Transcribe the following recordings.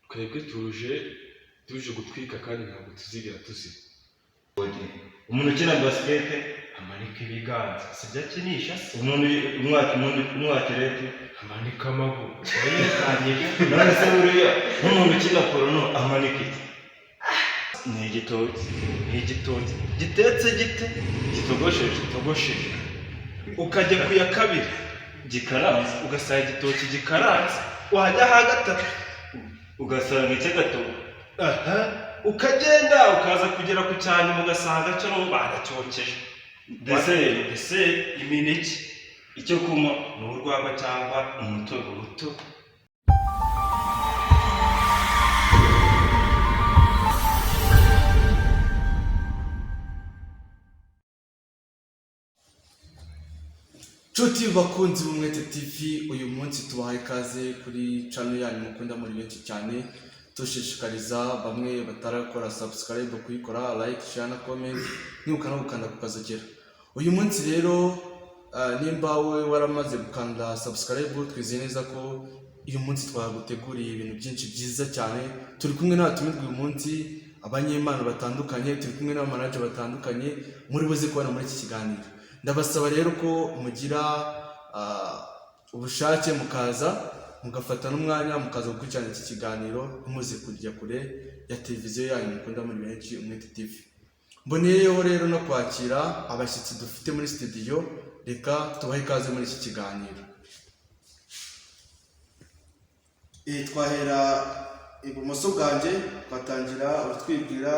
Twebwe tuje gutwika kandi ntabwo tuzigera tuzima. Umuntu ukina basket Amanika ibiganza, sibyo akinisha se? Umuntu umwathlete Amanika amaguru yayitangije. None se buriya nk'umuntu ukina porno amanika iki? Ni igitoki. Ni igitoki gitetse gite? Gitogosheje. Gitogosheje. Ukajya ku ya kabiri gikaranze, ugasanga igitoki gikaranze. Wajya aha gatatu ugasanga icy'agatogo. Aha, ukagenda ukaza kugera ku cyanyuma ugasanga cyo n'ubu baracyokeje. Dessert. Dessert, imineke. Icyo kunywa ni urwagwa cyangwa umutobe. Umutobe. Nshuti bakunzi b'Umwete TV, uyu munsi tubahaye ikaze kuri channel yanyu mukunda muri benshi cyane. Dushishikariza bamwe batarakora subscribe kuyikora, like, share na comment, nibuka no gukanda ku kazogera. Uyu munsi rero, nimba wowe waramaze gukanda subscribe, twizeye neza ko uyu munsi twaguteguriye ibintu byinshi byiza cyane. Turi kumwe n'abatumirwa uyu munsi, abanyempano batandukanye, turi kumwe n'abamanager batandukanye muri buze kubona muri iki kiganiro. Ndabasaba rero ko mugira ubushake mukaza mugafata n'umwanya mukaza gukurikirana iki kiganiro, ntimuze kujya kure ya televiziyo yanyu mukunda muri benshi, Umwete TV. Mboneyeho rero no kwakira abashyitsi dufite muri studio. Reka tubahe ikaze muri iki kiganiro. Twahera ibumoso bwanjye, twatangira utwibwira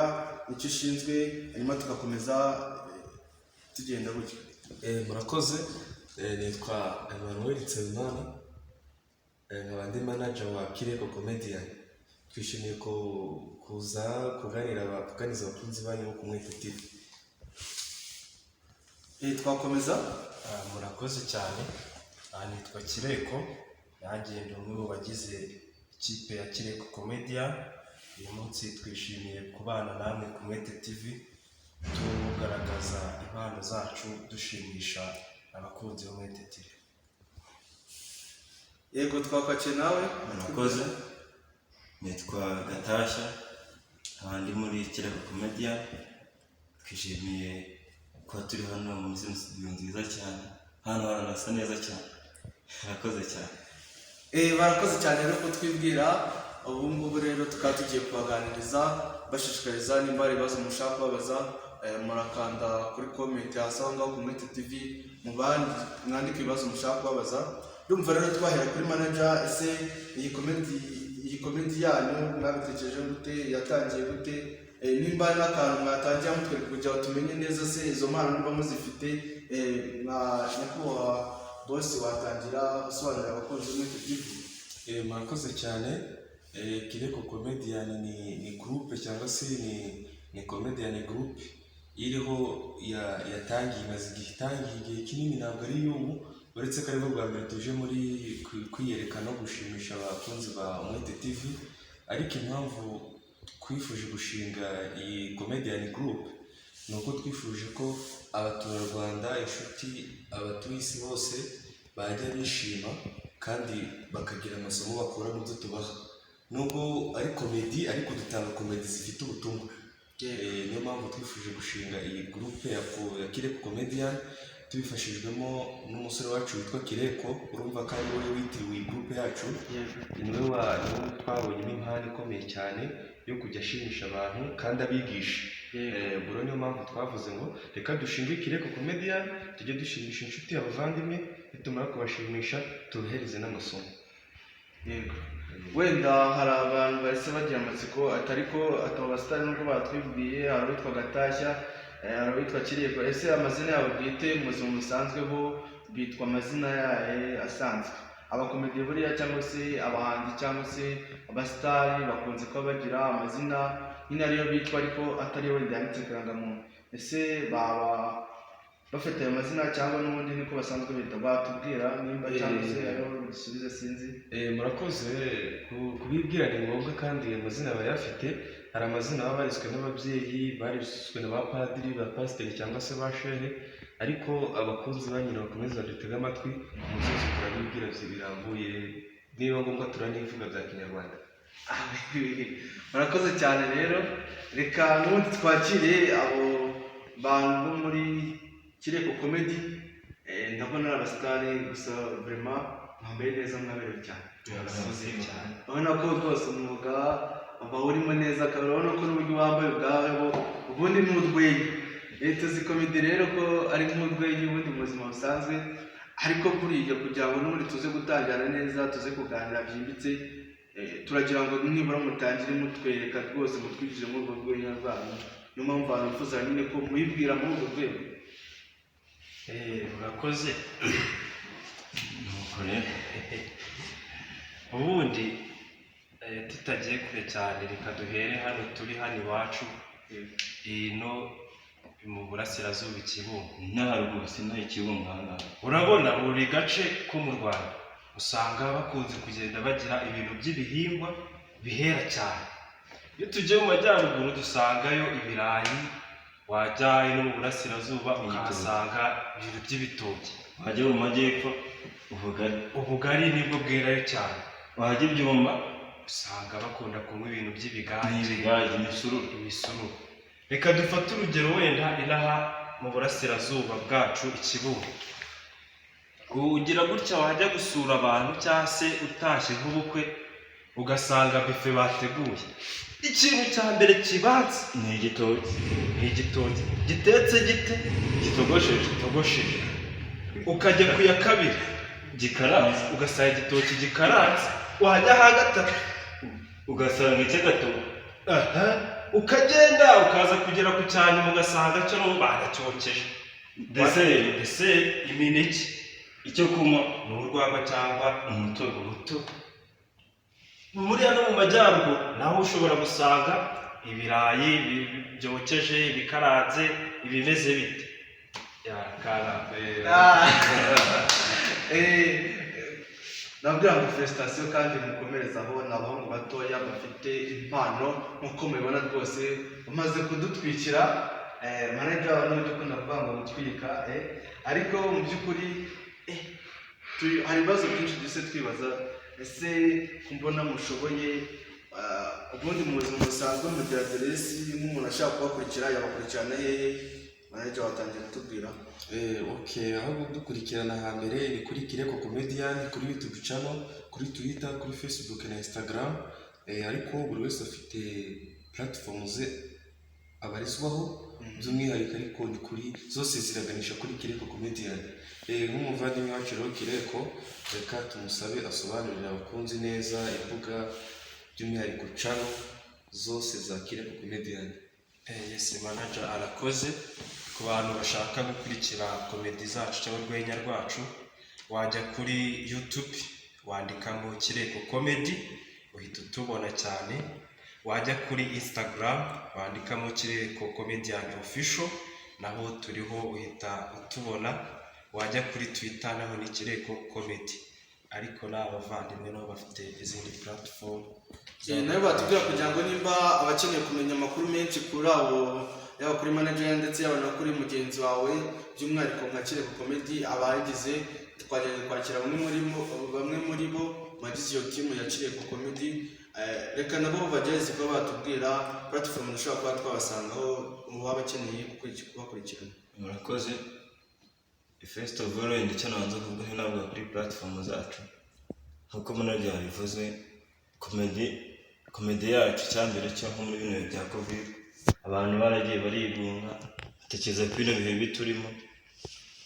icyo ushinzwe, hanyuma tugakomeza tugenda gutyo. Murakoze. Nitwa Emmanuel Nsabimana, nkaba ndi manager wa Kireko Comedian. Twishimiye kuza kuganiriza abakunzi banyu bo ku Mwete TV. Twakomeza. Murakoze cyane. Aha nitwa Kireko, nanjye ndi umwe mu bagize ikipe ya Kireko Comedian. Uyu munsi twishimiye kubana namwe ku Mwete TV, tugaragaza impano zacu, dushimisha abakunzi b'Umwete TV. Yego, twakwakiye nawe. Murakoze, nitwa Gatashya, nkaba ndi muri Kirego Comedian. Twishimiye kuba turi hano muri zino studio nziza cyane, hano haranasa neza cyane. Murakoze cyane. Barakoze cyane rero kutwibwira. Ubu ngubu rero tukaba tugiye kubaganiriza, bashishikariza nimba hari ibibazo mushaka kubabaza, murakanda kuri comment hasi aho ngaho ku Mwete TV, mubandi mwandike ibibazo mushaka kubabaza. Ndumva rero twahera kuri manager. Ese iyi comedy yanyu mwabitekereje gute? Yatangiye gute? Nimba hari n'akantu mwatangiye mutwereka kugira ngo tumenye neza se izo mpano niba muzifite. Nka nyakubahwa boss, watangira usobanurira abakunzi b'Umwete TV. Murakoze cyane. Kireko Comedian ni groupe cyangwa se ni comedian group iriho yatangiye, imaze igihe, itangiye igihe kinini, ntabwo ari iy'ubu, uretse ko aribwo bwa mbere tuje muri kwiyereka no gushimisha abakunzi ba Umwete TV. Ariko impamvu twifuje gushinga iyi comedian group ni uko twifuje ko abaturarwanda, inshuti, abatuye isi bose bajya bishima kandi bakagira amasomo bakura mu byo tubaha. Nubwo ari comedy, ariko dutanga comedy zifite ubutumwa. Niyo mpamvu twifuje gushinga iyi groupe ya Kireko Comedian, tubifashijwemo n'umusore wacu witwa Kireko. Urumva ko ari we witiriwe iyi groupe yacu. Niwe twabonyemo impano ikomeye cyane yo kujya ashimisha abantu kandi abigisha. Ubwo rero niyo mpamvu twavuze ngo reka dushinge Kireko Comedian, tujye dushimisha inshuti, abavandimwe, nitumara kubashimisha tubohereze n'amasomo. Yego, wenda hari abantu bahise bagira amatsiko atari ko atabo basitari, nubwo batwibwiye, hari uwitwa Gatashya, hari uwitwa Kireko. Ese amazina yabo bwite mu buzima busanzwe bo bitwa amazina yahe asanzwe? Abakomediye buriya cyangwa se abahanzi cyangwa se abasitari bakunze kuba bagira amazina nyine ariyo bitwa ariko atari yo wenda yanditse ku irangamuntu. Ese baba bafite ayo mazina cyangwa n'ubundi niko basanzwe bita? Batubwira nimba cyangwa se ariho bisubize, sinzi. Murakoze. Kubibwira ni ngombwa kandi amazina barayafite. Hari amazina baba bariswe n'ababyeyi, bariswe na ba padiri, ba pasiteri cyangwa se ba shehe, ariko abakunzi ba nyina bakomeza badutege amatwi, umusozi turabibwira birambuye. Niba ngombwa turanivuga bya kinyarwanda. Murakoze cyane rero. Reka n'ubundi twakire abo bantu bo muri Kireko Comedy. Ndabona ari abasitari gusa, vraiment mwambaye neza, mwaberewe cyane. Murakoze cyane. Urabona ko rwose umwuga bawurimo neza, akaba urabona ko n'uburyo wambaye ubwawe ubundi ni urwenya. Tuzi comedy rero ko ari nk'urwenya ubundi mu buzima busanzwe, ariko buriya kugira ngo n'ubundi tuze gutangira neza, tuze kuganira byimbitse, turagira ngo nibura mutangire mutwereka rwose, mutwinjire muri urwo rwenya rwanyu. Niyo mpamvu abantu bifuza nyine ko muyibwira muri urwo rwego. Murakoze. Nuko rero Ubundi tutagiye kure cyane, reka duhere hano turi, hano iwacu ino mu burasirazuba, i Kibungo. N'aharuguru sinaha Ikibungo aha ngaha. Urabona buri gace ko mu Rwanda usanga bakunze kugenda bagira ibintu by'ibihingwa bihera cyane. Iyo tugiye mu majyaruguru dusangayo ibirayi, wajya no mu burasirazuba ukahasanga ibintu by'ibitoki. Wajya mu majyepfo, ubugari. Ubugari nibwo bwerayo cyane. Wajya ibyumba, usanga bakunda kunywa ibintu by'ibigage. N'ibigage, imisururu. Imisururu. Reka dufate urugero wenda inaha mu burasirazuba bwacu i Kibungo, ugira gutya wajya gusura abantu cyangwa se utashye nk'ubukwe, ugasanga bife bateguye, ikintu cya mbere kibanza ni igitoki. Ni igitoki gitetse gite? Gitogosheje. Gitogosheje. Ukajya ku ya kabiri, gikaranze. Ugasanga igitoki gikaranze. Wajya aha gatatu, ugasanga icy'agatoki. Aha, ukagenda ukaza kugera ku cyanyuma, ugasanga cyo n'ubu banacyokeje. Dessert. Dessert, imineke. Icyo kunywa ni urwagwa cyangwa umutobe. Umutobe. Muri hano mu majyaruguru naho ushobora gusanga ibirayi byokeje, ibikaranze, ibimeze bite yakara. Nabwira ngo félicitations kandi mukomerezaho. Ni abahungu batoya bafite impano nk'uko mubibona rwose, bamaze kudutwikira. Manager n'uburyo ukunda kuvuga ngo gutwika, ariko mu by'ukuri hari ibibazo byinshi duhise twibaza. Ese mbona mushoboye, ubundi mu buzima busanzwe mugira aderesi? Nk'umuntu ashaka kubakurikira yabakurikirana hehe? Manager, watangiye kutubwira. Okay, aho dukurikirana hambere ni kuri Kireko Comedian, kuri YouTube channel, kuri Twitter, kuri Facebook na Instagram. Ariko buri wese afite platform ze abarizwaho by'umwihariko, ariko ni kuri zose ziraganisha kuri Kireko Comedian. Nk'umuvandimwe wacu rero Kireko, reka tumusabe asobanurire abakunzi neza imbuga, by'umwihariko channel zose za Kireko Comedian. Yes, manager arakoze. Ku bantu bashaka gukurikira comedy zacu cyangwa urwenya rwacu, wajya kuri YouTube wandikamo Kireko Comedy, uhita utubona cyane. Wajya kuri Instagram wandikamo Kireko Comedian Official, naho turiho, uhita utubona. Wajya kuri Twitter naho ni Kireko Comedy, ariko n'abavandimwe nabo bafite izindi platform. Nayo batubwira kugira ngo nimba abakeneye kumenya amakuru menshi kuri abo, yaba kuri manager ndetse yaba no kuri mugenzi wawe, by'umwihariko nka Kireko Comedy, abayigize. Twagerageje kwakira bamwe muri bo bagize iyo team ya Kireko Comedy. Reka nabo bagerageze kuba batubwira platform dushobora kuba twabasangaho, uwaba akeneye kubakurikirana. Murakoze. First of all, wenda icyo nabanza kuvuga ntabwo kuri platform zacu, nk'uko manager yabivuze, comedy yacu, icyambere cyo nko muri bino bihe bya Covid, abantu baragiye barigunga, batekereza ko bino bihe bibi turimo,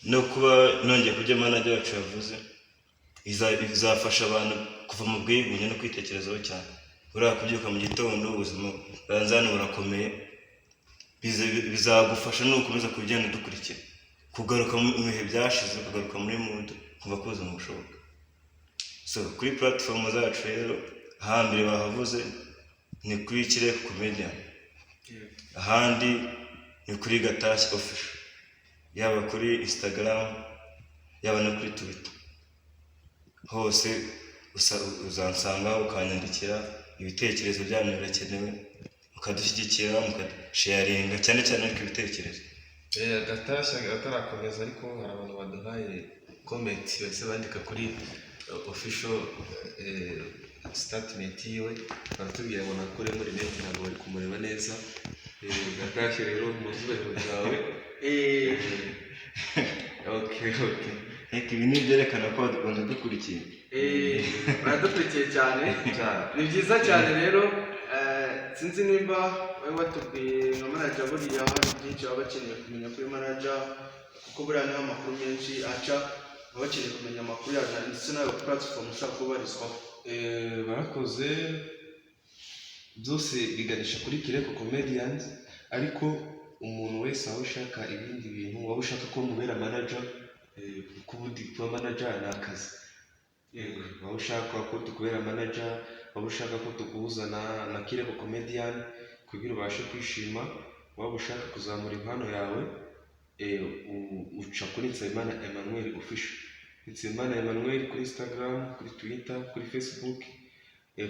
no kuba nongeye kubyo manager wacu yavuze, bizafasha abantu kuva mu bwigunge no kwitekerezaho cyane. Buriya kubyuka mu gitondo, ubuzima bwanze hano burakomeye, bizagufasha nukomeza kugenda udukurikira kugaruka mu bihe byashize, kugaruka muri mood, kumva ko ubuzima bushoboka. So kuri platform zacu rero, ahambere bahavuze ni kuri Kireko Comedian, ahandi ni kuri Gatashya Official, yaba kuri Instagram, yaba no kuri Twitter, hose uzansanga ukanyandikira. Ibitekerezo byanyu birakenewe, mukadushyigikira, mukasharinga cyane cyane, ariko ibitekerezo. Gatashya atarakomeza, ariko hari abantu baduhaye comment, bahise bandika kuri Official statement yiwe. Baratubwira ngo nakuremo rinete, ntabwo bari kumureba neza. Gatashye rero mu zubahiro byawe. Okay. Reka, ibi ni ibyerekana ko badukurikiye. Baradukurikiye cyane. Cyane. Ni byiza cyane rero. Sinzi nimba wowe watubwiye nka manager, buriya hari byinshi baba bakeneye kumenya kuri manager, kuko buriya niho amakuru menshi aca, baba bakeneye kumenya amakuru yawe ndetse n'ayo platform ushobora kubarizwaho. Barakoze, byose biganisha kuri Kireko Comedians, ariko umuntu wese waba ushaka ibindi bintu, waba ushaka ko mubera manager, kuko ubundi kuba manager ni akazi. Waba ushaka ko tukubera manager, waba ushaka ko tuguhuza na Kireko Comedian kugira ubashe kwishima, waba ushaka kuzamura impano yawe, uca kuri Nsabimana Emmanuel Official, Nsabimana Emmanuel kuri Instagram, kuri Twitter, kuri Facebook,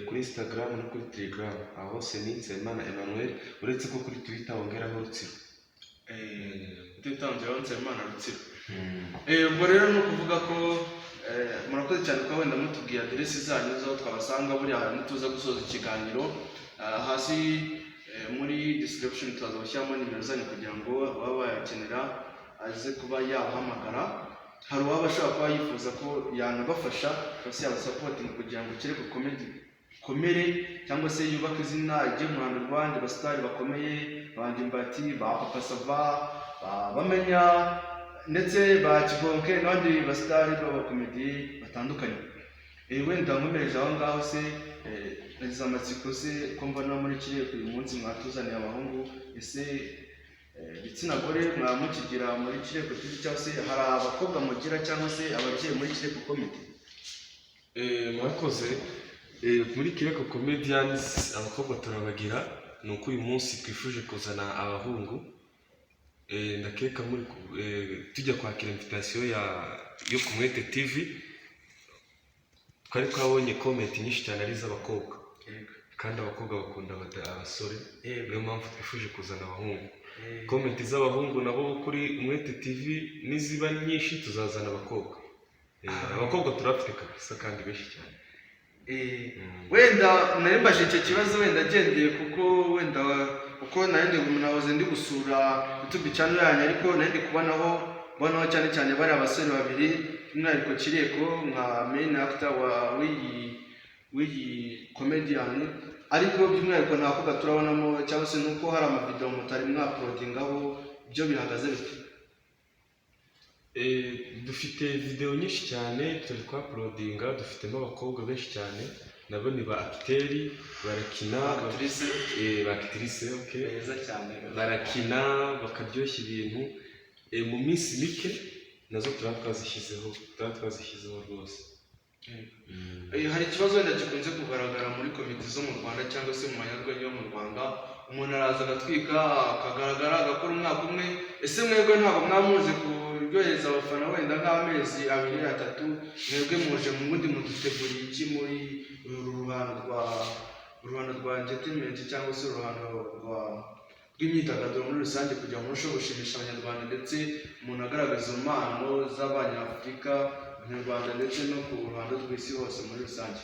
kuri Instagram no kuri Telegram, aho hose ni Nsabimana Emmanuel, uretse ko kuri Twitter wongeraho Rutsiro. Utitanze Nsabimana Rutsiro. Ubwo rero ni ukuvuga ko murakoze cyane kuba wenda mutubwiye aderesi zanyu z'aho twabasanga. Buriya hantu tuza gusoza ikiganiro, hasi muri description turaza gushyiramo nimero zanyu kugira ngo baba bayakenera aze kuba yabahamagara. Hari uwaba ashobora kuba yifuza ko yanabafasha cyangwa se yabasupportinga kugira ngo Kireko Comedy ikomere cyangwa se yubake izina, ijye mu ruhando rw'abandi basitari bakomeye, ba Ndimbati, ba Papa Sava, ba Bamenya, ndetse ba Kibonke n'abandi basitari b'abakomedi batandukanye. Wenda nkomereje aho ngaho se, nagize amatsiko se ko mbona muri Kireko uyu munsi mwatuzaniye abahungu, ese igitsina gore mwaba mukigira muri Kireko TV, cyangwa se hari abakobwa mugira cyangwa se ababyeyi muri Kireko Comedy? Murakoze. Muri Kireko Comedians abakobwa turabagira, ni uko uyu munsi twifuje kuzana abahungu. Ndakeka muri tujya kwakira invitation yo ku Mwete TV, twari twabonye comment nyinshi cyane ari iz'abakobwa, kandi abakobwa bakunda abasore, niyo mpamvu twifuje kuzana abahungu. Comment z'abahungu nabo kuri Umwete TV niziba nyinshi tuzazana abakobwa. Abakobwa turabafite kabisa kandi benshi cyane. Wenda nari mbajije icyo kibazo wenda agendeye kuko wenda kuko nari ndi nahoze ndi gusura YouTube channel yanyu, ariko nari ndi kubonaho mbonaho cyane cyane bari abasore babiri, by'umwihariko Kireko nka main actor wa w'iyi comedian, ariko by'umwihariko nta bakobwa turabonamo, cyangwa se nuko hari amavideo mutari mwauploadingaho, ibyo bihagaze bite? Dufite video nyinshi cyane turi twauploadinga, dufitemo abakobwa benshi cyane, nabo ni ba acteur, barakina. Actrice. Ba actrice, okay. Beza cyane. Barakina bakaryoshya ibintu. Mu minsi mike nazo tuba twazishyizeho rwose. Hari ikibazo wenda gikunze kugaragara muri komedi zo mu Rwanda cyangwa se mu banyarwenya yo mu Rwanda: umuntu araza agatwika, akagaragara, agakora umwaka umwe. Ese mwebwe ntabwo mwamuzi kuryohereza abafana wenda nk'amezi 2, 3? Mwebwe muje mu bundi muduteguriye iki muri uru ruhando rwa entertainment cyangwa se uruhando rw'imyidagaduro muri rusange, kugira ngo murusheho gushimisha Abanyarwanda, ndetse umuntu agaragaza impano z'Abanyafurika, Abanyarwanda, ndetse no ku ruhando rw'isi hose muri rusange?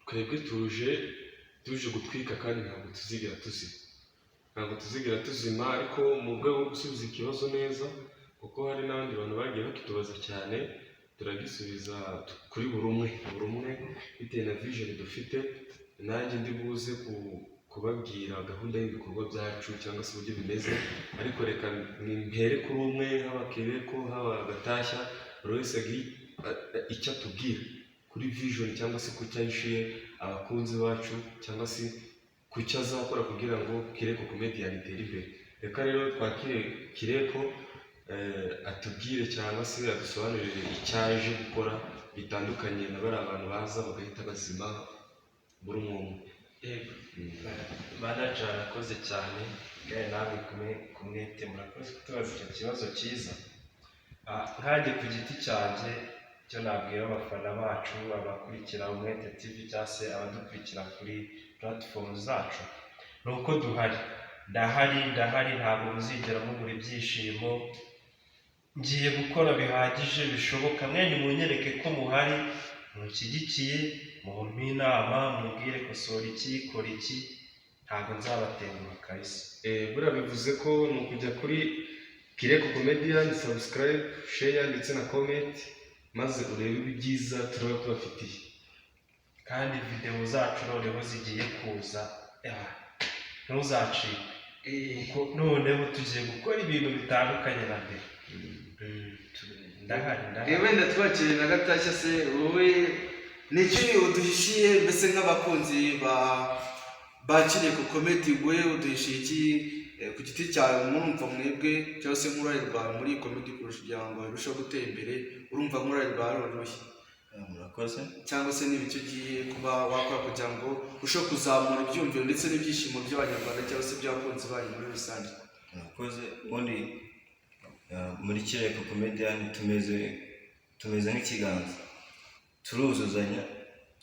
Twebwe tuje gutwika kandi ntabwo tuzigera tuzima, ntabwo tuzigera tuzima. Ariko mu rwego rwo gusubiza ikibazo neza, kuko hari n'abandi bantu bagiye bakitubaza cyane, turagisubiza kuri buri umwe, buri umwe bitewe na vision dufite. Nanjye ndi buze kubabwira gahunda y'ibikorwa byacu cyangwa se uburyo bimeze, ariko reka mpere kuri umwe, haba Kireko, haba Gatashya, buri wese agire icyo atubwira kuri vision cyangwa se ku cyo ahishiye abakunzi bacu cyangwa se ku cyo azakora kugira ngo Kireko Comedian itere imbere. Reka rero twakire Kireko, atubwire cyangwa se adusobanurire icyo aje gukora bitandukanye na bariya abantu baza bagahita bazima, buri umwe umwe. Yego, manager arakoze cyane, kandi namwe kumwete murakoze kutubaza icyo kibazo cyiza. Nkanjye ku giti cyanjye, icyo nabwira abafana bacu, abakurikira Umwete TV cyangwa se abadukurikira kuri platform zacu, ni uko duhari, ndahari, ndahari, ntabwo muzigera mubura ibyishimo. Ngiye gukora bihagije bishoboka, mwene munyereke ko muhari, munshyigikiye, mumpe inama, mumbwire kosora iki, kora iki, ntabwo nzabatenguha kabisa. Buriya bivuze ko ni ukujya kuri Kireko Comedian, subscribe, share ndetse na comment, maze urebe ibyiza turaba tubafitiye. Kandi videwo zacu noneho zigiye kuza, ntuzacikwe, kuko noneho tugiye gukora ibintu bitandukanye na mbere. Ndahari, ndahari. Wenda twakiriye na Gatashya se, wowe ni iki uduhishiye mbese nk'abakunzi ba Kireko Comedy? We uduhishiye iki ku giti cyawe? Murumva mwebwe cyangwa se nk'uruhare rwawe muri iyi comedy kurusha kugira ngo irusheho gutera imbere, urumva nk'uruhare rwawe ruruhe? Murakoze. Cyangwa se n'ibiki ugiye kuba wakora kugira ngo urusheho kuzamura ibyumviro ndetse n'ibyishimo by'Abanyarwanda cyangwa se by'abakunzi banyu muri rusange? Murakoze. Ubundi muri Kireko Comedian tumeze nk'ikiganza, turuzuzanya.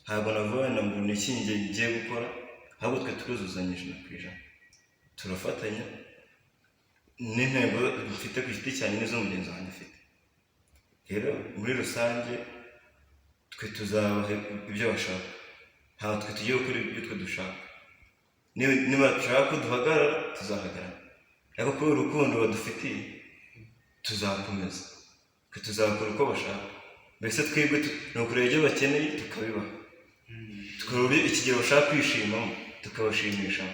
Ntabwo navuga wenda ngo ni iki njye ngiye gukora, ahubwo twe turuzuzanya 100%, turafatanya. N'intego mfite ku giti cyanjye n'izo mugenzi wanjye afite. Rero muri rusange twe tuzabaha ibyo bashaka, ntabwo twe tugiye gukora ibyo twe dushaka. Niba bashaka ko duhagarara, tuzahagarara, ariko kubera urukundo badufitiye tuzakomeza. Twe tuzakora uko bashaka. Mbese twebwe ni ukureba ibyo bakeneye tukabibaha, tukareba ikigero bashaka kwishimamo tukabashimisha.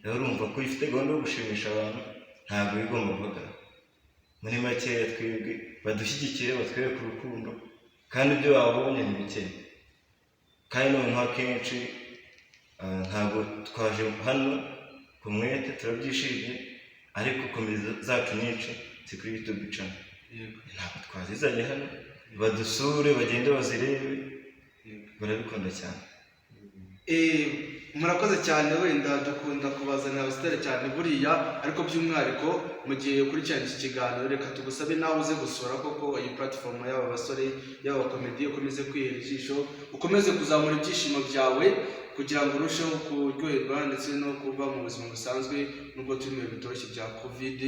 Rero urumva ko iyo ufite gahunda yo gushimisha abantu, ntabwo iba igomba guhagarara. Muri makeya, twebwe badushyigikire, batwereke urukundo, kandi ibyo babonye ni bikeya. Kandi noneho akenshi ntabwo twaje hano ku Mwete, turabyishimiye, ariko comedy zacu nyinshi ziri kuri YouTube channel, ntabwo twazizanye hano. Badusure, bagende bazirebe, barabikunda cyane. Murakoze cyane. Wenda dukunda kubazanira abasitari cyane buriya, ariko by'umwihariko mu gihe ukurikirana iki kiganiro, reka tugusabe nawe uze gusura koko iyi platform y'aba basore, y'aba bakomediye, ukomeze kwihera ijisho, ukomeze kuzamura ibyishimo byawe kugira ngo urusheho kuryoherwa ndetse no kuba mu buzima busanzwe. Nubwo turi mu bihe bitoroshye bya Covid,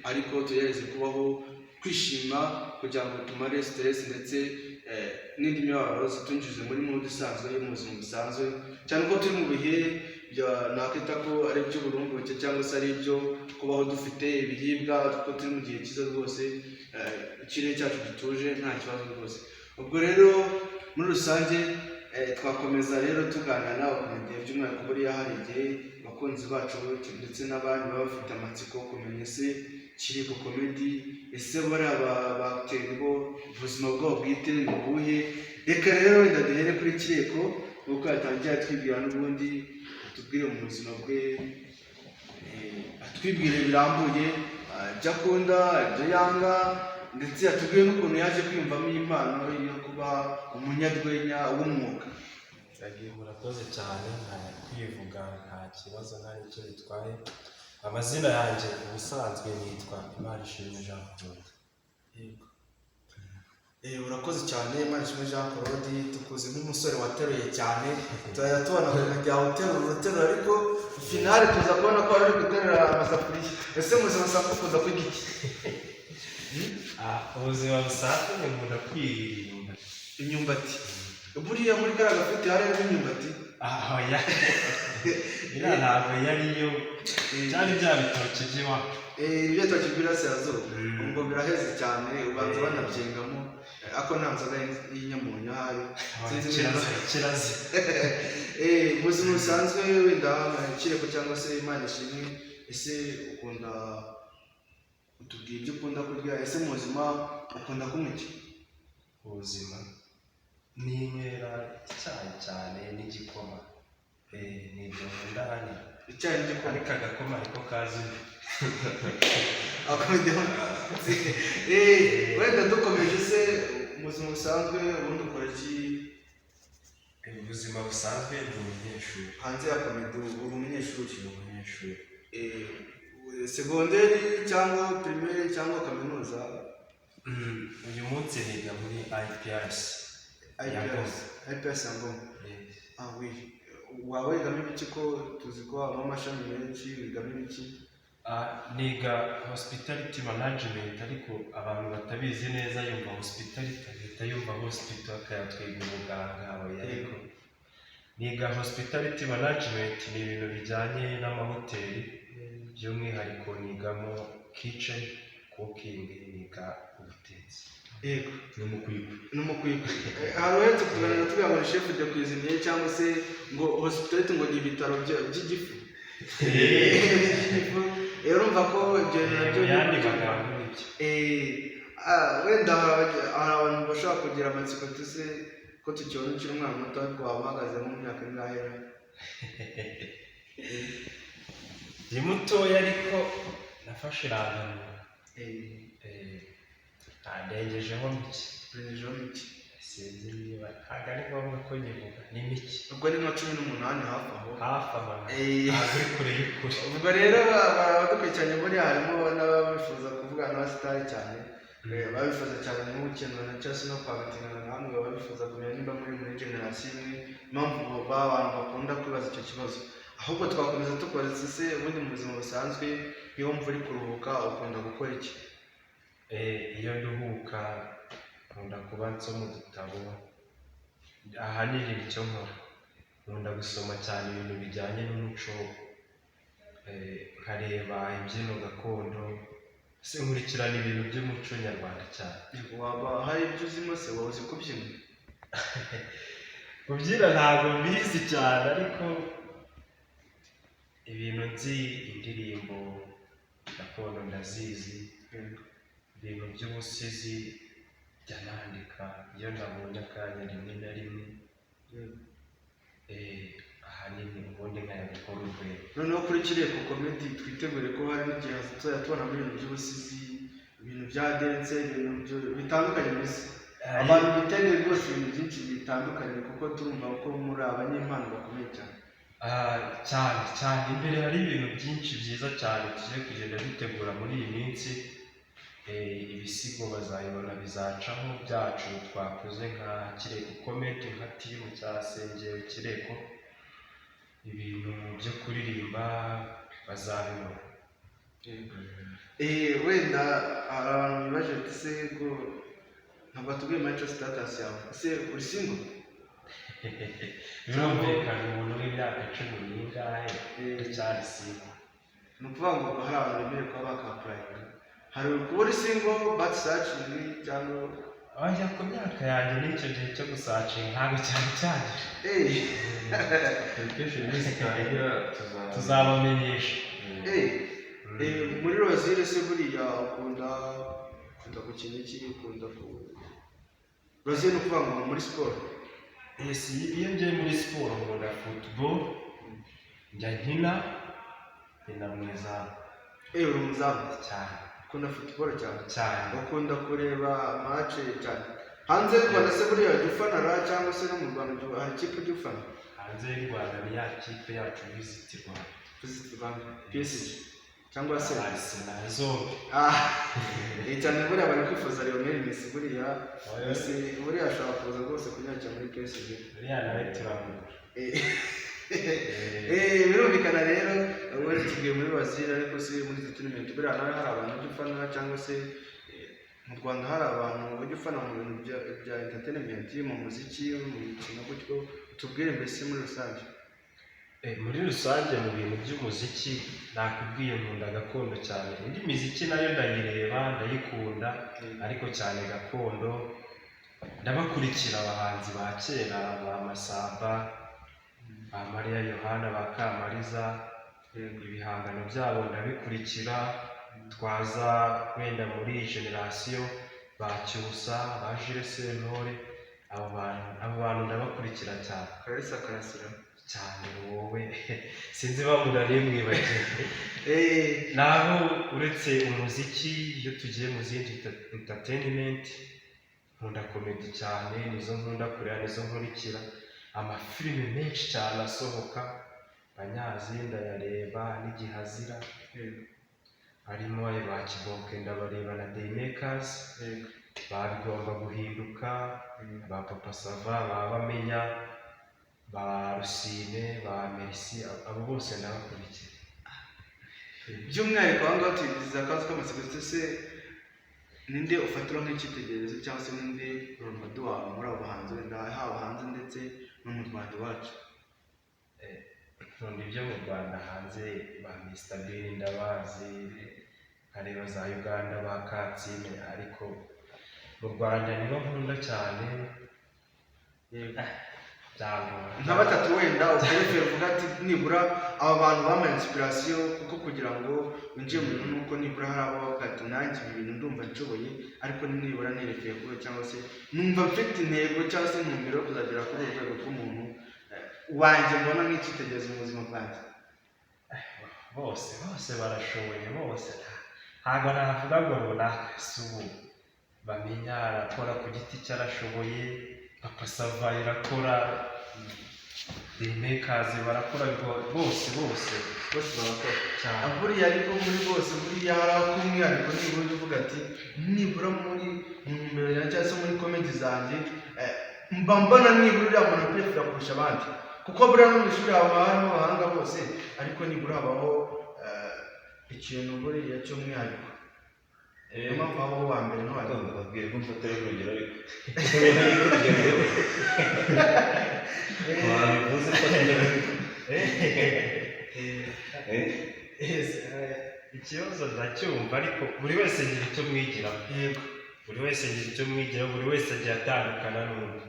ariko tugerageze kubaho kwishima kugira ngo tumare stress ndetse n'indi mibabaro, zitunjize muri mood isanzwe yo mu buzima busanzwe, cyane ko turi mu bihe bya nakwita ko ari iby'uburumbuke cyangwa se ari ibyo kubaho dufite ibiribwa, kuko turi mu gihe cyiza rwose, ikirere cyacu gituje, nta kibazo rwose. Ubwo rero muri rusange twakomeza rero tuganira n'abakomediye, by'umwihariko buriya hari igihe abakunzi bacu ndetse n'abandi baba bafite amatsiko kumenya: ese Kireko Comedy, ese bariya bateri bo ubuzima bwabo bwite ni ubuhe? Reka rero wenda duhere kuri Kireko kuko yatangiye atwibwira, n'ubundi atubwire mu buzima bwe, atwibwire birambuye, ibyo akunda, ibyo yanga, ndetse atubwire n'ukuntu yaje kwiyumvamo impano yo kuba umunyarwenya w'umwuga. Yagiye. Murakoze cyane. Nta kwivuga, nta kibazo, nta n'icyo bitwaye. Amazina yanjye ubusanzwe nitwa Imanishimwe Jean Claude. Yego. Urakoze cyane, Imanishimwe Jean Claude. Tukuzi nk'umusore wateruye cyane, tuzajya tubona kujya uterura uterura, ariko finale tuza kubona ko wari uri guterura amasafuriya. Ese mu buzima busanzwe ukunda kurya iki? Ubuzima busanzwe nkunda kwirira. Imyumbati. Buriya muri kariya gafite harimo imyumbati? Oya, iriya ntabwo yari yo, byari bya bitoki by'iwacu. Ibyo bitoki by'iburasirazuba. Ubwo biraheze cyane, ubanza banabyengamo. Ariko nta nzoga y'inyamunyo ahari. Sinzi niba- Kirazira, kirazira. Mu buzima busanzwe wenda Kireko cyangwa se Imana ishimwe, ese ukunda, utubwira ibyo ukunda kurya, ese mu buzima ukunda kunywa iki? Ubuzima ninywera icyayi cyane n'igikoma. Ni ibyo nkunda ahanini. Icyayi n'igikoma. Ariko agakoma niko kazi imbere. Wenda dukomeje se, mu buzima busanzwe ubundi ukora iki? Ubuzima busanzwe ndi umunyeshuri. Hanze ya comedy uri umunyeshuri? Ndi umunyeshuri. Segonderi cyangwa primaire cyangwa kaminuza? Uyu munsi niga muri IPRC ya IPRC. Ngoma. IPRC ya Ngoma. Yes. Ah oui, waba wigamo ibiki, ko tuzi ko habamo amashami menshi? Wigamo ibiki? Niga hospitality management, ariko abantu batabizi neza yumva hospitality agahita yumva hospital akayatwiga ubuganga. Oya, ariko niga hospitality management, ni ibintu bijyanye n'amahoteli, by'umwihariko nigamo kitchen cooking, niga ubutetsi. N'umukwikwi. N'umukwikwi. Hari uherutse kutuganira tubwira ngo ni chef de cuisinier, cyangwa se ngo hospitality ngo ni ibitaro by'igifu. By'igifu. Urumva ko ibyo bintu nabyo Mu yandi magambo nibyo. Wenda hari abantu bashobora kugira amatsiko, tuzi ko tukibona ukiri umwana muto, ariko waba uhagaze nko mu myaka ingahe? Ndi mutoya, ariko nafashe irangamuntu. Ndengejeho mike. Urengejeho mike. Sinzi niba, ntabwo ari ngombwa ko nyivuga, ni mike. Ubwo ni nka 18 hafi aho. Hafi aho. Ntabwo uri kure y'ukuri. Ubwo rero abadukurikiranye buriya harimo n'ababifuza kuvugana n'abasitari cyane. Babifuza cyane nko gukinana cyangwa se no kwabatingana namwe, baba bifuza kumenya nimba muri generasiyo imwe. Impamvu ba bantu bakunda kwibaza icyo kibazo, ahubwo twakomeza tukubaza se ubundi mu buzima busanzwe iyo wumva uri kuruhuka ukunda gukora iki? Iyo nduhuka nkunda kuba nsoma udutabo, ahanini nicyo nkora. Nkunda gusoma cyane ibintu bijyanye n'umuco, nkareba imbyino gakondo, se nkurikirana ibintu by'umuco nyarwanda cyane. Waba hari ibyo uzimo se? Waba uzi kubyina? Kubyina ntabwo mbizi cyane, ariko ibintu nzi, indirimbo gakondo ndazizi, ibintu by'ubusizi njya nandika iyo nabonye akanya rimwe na rimwe. Ahanini ubundi nkajya gukora urwenya. Noneho kuri Kireko Comedy twitegure ko hari n'igihe tuzajya tubonamo ibintu by'ubusizi, ibintu bya dance, ibintu bitandukanye mbese. Abantu bitege rwose ibintu byinshi bitandukanye, kuko turumva ko muri abanyempano bakomeye cyane. Cyane cyane imbere hari ibintu byinshi byiza cyane tugiye kugenda dutegura muri iyi minsi. Ibisigo bazabibona, bizacaho byacu twakoze nka Kireko Comedy, nka team cya Sengero Kireko. Ibintu byo kuririmba bazabibona. Wenda hari abantu bibaje ati se ko ntabwo batubwiye marital status yawe, ese uri single? Birumvikana, umuntu w'imyaka cumi n'ingahe ndacyari single. Ni ukuvuga ngo hari abantu bemerewe kuba baka-applyinga, hari kuba uri single but searching cyangwa? Oya, ku myaka yanjye n'icyo gihe cyo gusearchinga ntabwo cyari cyagera. Application nizitangira Tuzabamenyesha. Muri loisir se buriya ukunda gukina iki? Ukunda ku loisir, ni ukuvuga ngo muri siporo? Yes, iyo ngiye muri siporo nkunda football, njya nkina mu izamu. Uri umuzamu? Cyane. Ukunda football cyane? Cyane. Ukunda kureba match cyane hanze y'u Rwanda se buriya ujya ufanara, cyangwa se no mu Rwanda hari ikipe ujya ufana? Hanze y'u Rwanda ni ya kipe yacu, Visit Rwanda. Visit Rwanda, PSG cyangwa se? Arsenal, zombi. Cyane buriya bari kwifuza Lionel Messi buriya. Messi buriya ashobora kuza rwose kunyakira muri PSG. Buriya nawe turamugura. Birumvikana rero, ubundi tubwiye muri loisir, ariko si muri entertainment buriya nawe hari abantu ujya ufana, cyangwa se mu Rwanda hari abantu ujya ufana mu bintu bya entertainment, mu muziki, mu mikino gutyo? Tubwire mbese muri rusange. Muri rusange mu bintu by'umuziki nakubwiye nkunda gakondo cyane. Indi miziki nayo ndayireba, ndayikunda, ariko cyane gakondo. Ndabakurikira abahanzi ba kera, ba Masamba, ba Mariya Yohana, ba Kamariza, ibihangano byabo ndabikurikira. Twaza wenda muri iyi generasiyo, ba Cyusa, ba Jules Sentore, abo bantu ndabakurikira cyane. Clarisse Karasira. Cyane wowe, sinzi impamvu nari mwibagiwe. Naho uretse umuziki, iyo tugiye mu zindi entertainment, nkunda comedy cyane, nizo nkunda kureba, nizo nkurikira. Amafilime menshi cyane asohoka banyazi ndayareba n'igihe azira, harimo ayo ba Kibonke ndabareba na Daymakers, ba Bigomba Guhinduka, ba Papa Sava, ba Bamenya, ba Rusine, ba Merci, abo bose ndabakurikira. By'umwihariko aha ngaha tugize akazi k'amatsiko. Se ninde ufatira nk'icyitegererezo, cyangwa se ninde role model wawe muri abo bahanzi, wenda haba hanze ndetse no mu Rwanda iwacu? Nkunda ibyo mu Rwanda. Hanze ba Mr Bean ndabazi, nkareba za Uganda ba Katsine, ariko mu Rwanda nibo nkunda cyane. Byangora. Nka batatu wenda uprefera, uvuga ati nibura aba bantu bampaye inspiration, kuko kugira ngo winjire mu bintu nuko nibura hari abo bavuga ati nanjye ibi bintu ndumva nshoboye, ariko nibura nirekeye kuri, cyangwa se numva mfite intego cyangwa se intumbero yo kuzagera kuri uru rwego rw'umuntu wanjye mbona nk'icyitegererezo mu buzima bwanjye. Bose bose barashoboye bose. Ntabwo navuga ngo runaka. Si ubu bamenya arakora ku giti cye, arashoboye. Papa Sava irakora, Remekazi barakora, bose bose. Bose barakora. Cyane. Buriya ariko muri bose, buriya hari ak'umwihariko nibura ujya uvuga ati nibura muri mu ntumbero yanjye cyangwa se muri comedy zanjye, mba mbona nibura uriya muntu aprefera kurusha abandi, kuko buriya no mu ishuri haba harimo abahanga bose, ariko nibura habaho ikintu buriya cy'umwihariko, niyo mpamvu habaho uwa mbere n'uwa nyuma. Babwiye ko mfatira urugero, ariko wabivuze ko. Yes. Ikibazo ndacyumva, ariko buri wese ngira icyo mwigiraho. Buri wese ngira icyo mwigiraho, buri wese agiye atandukana n'undi.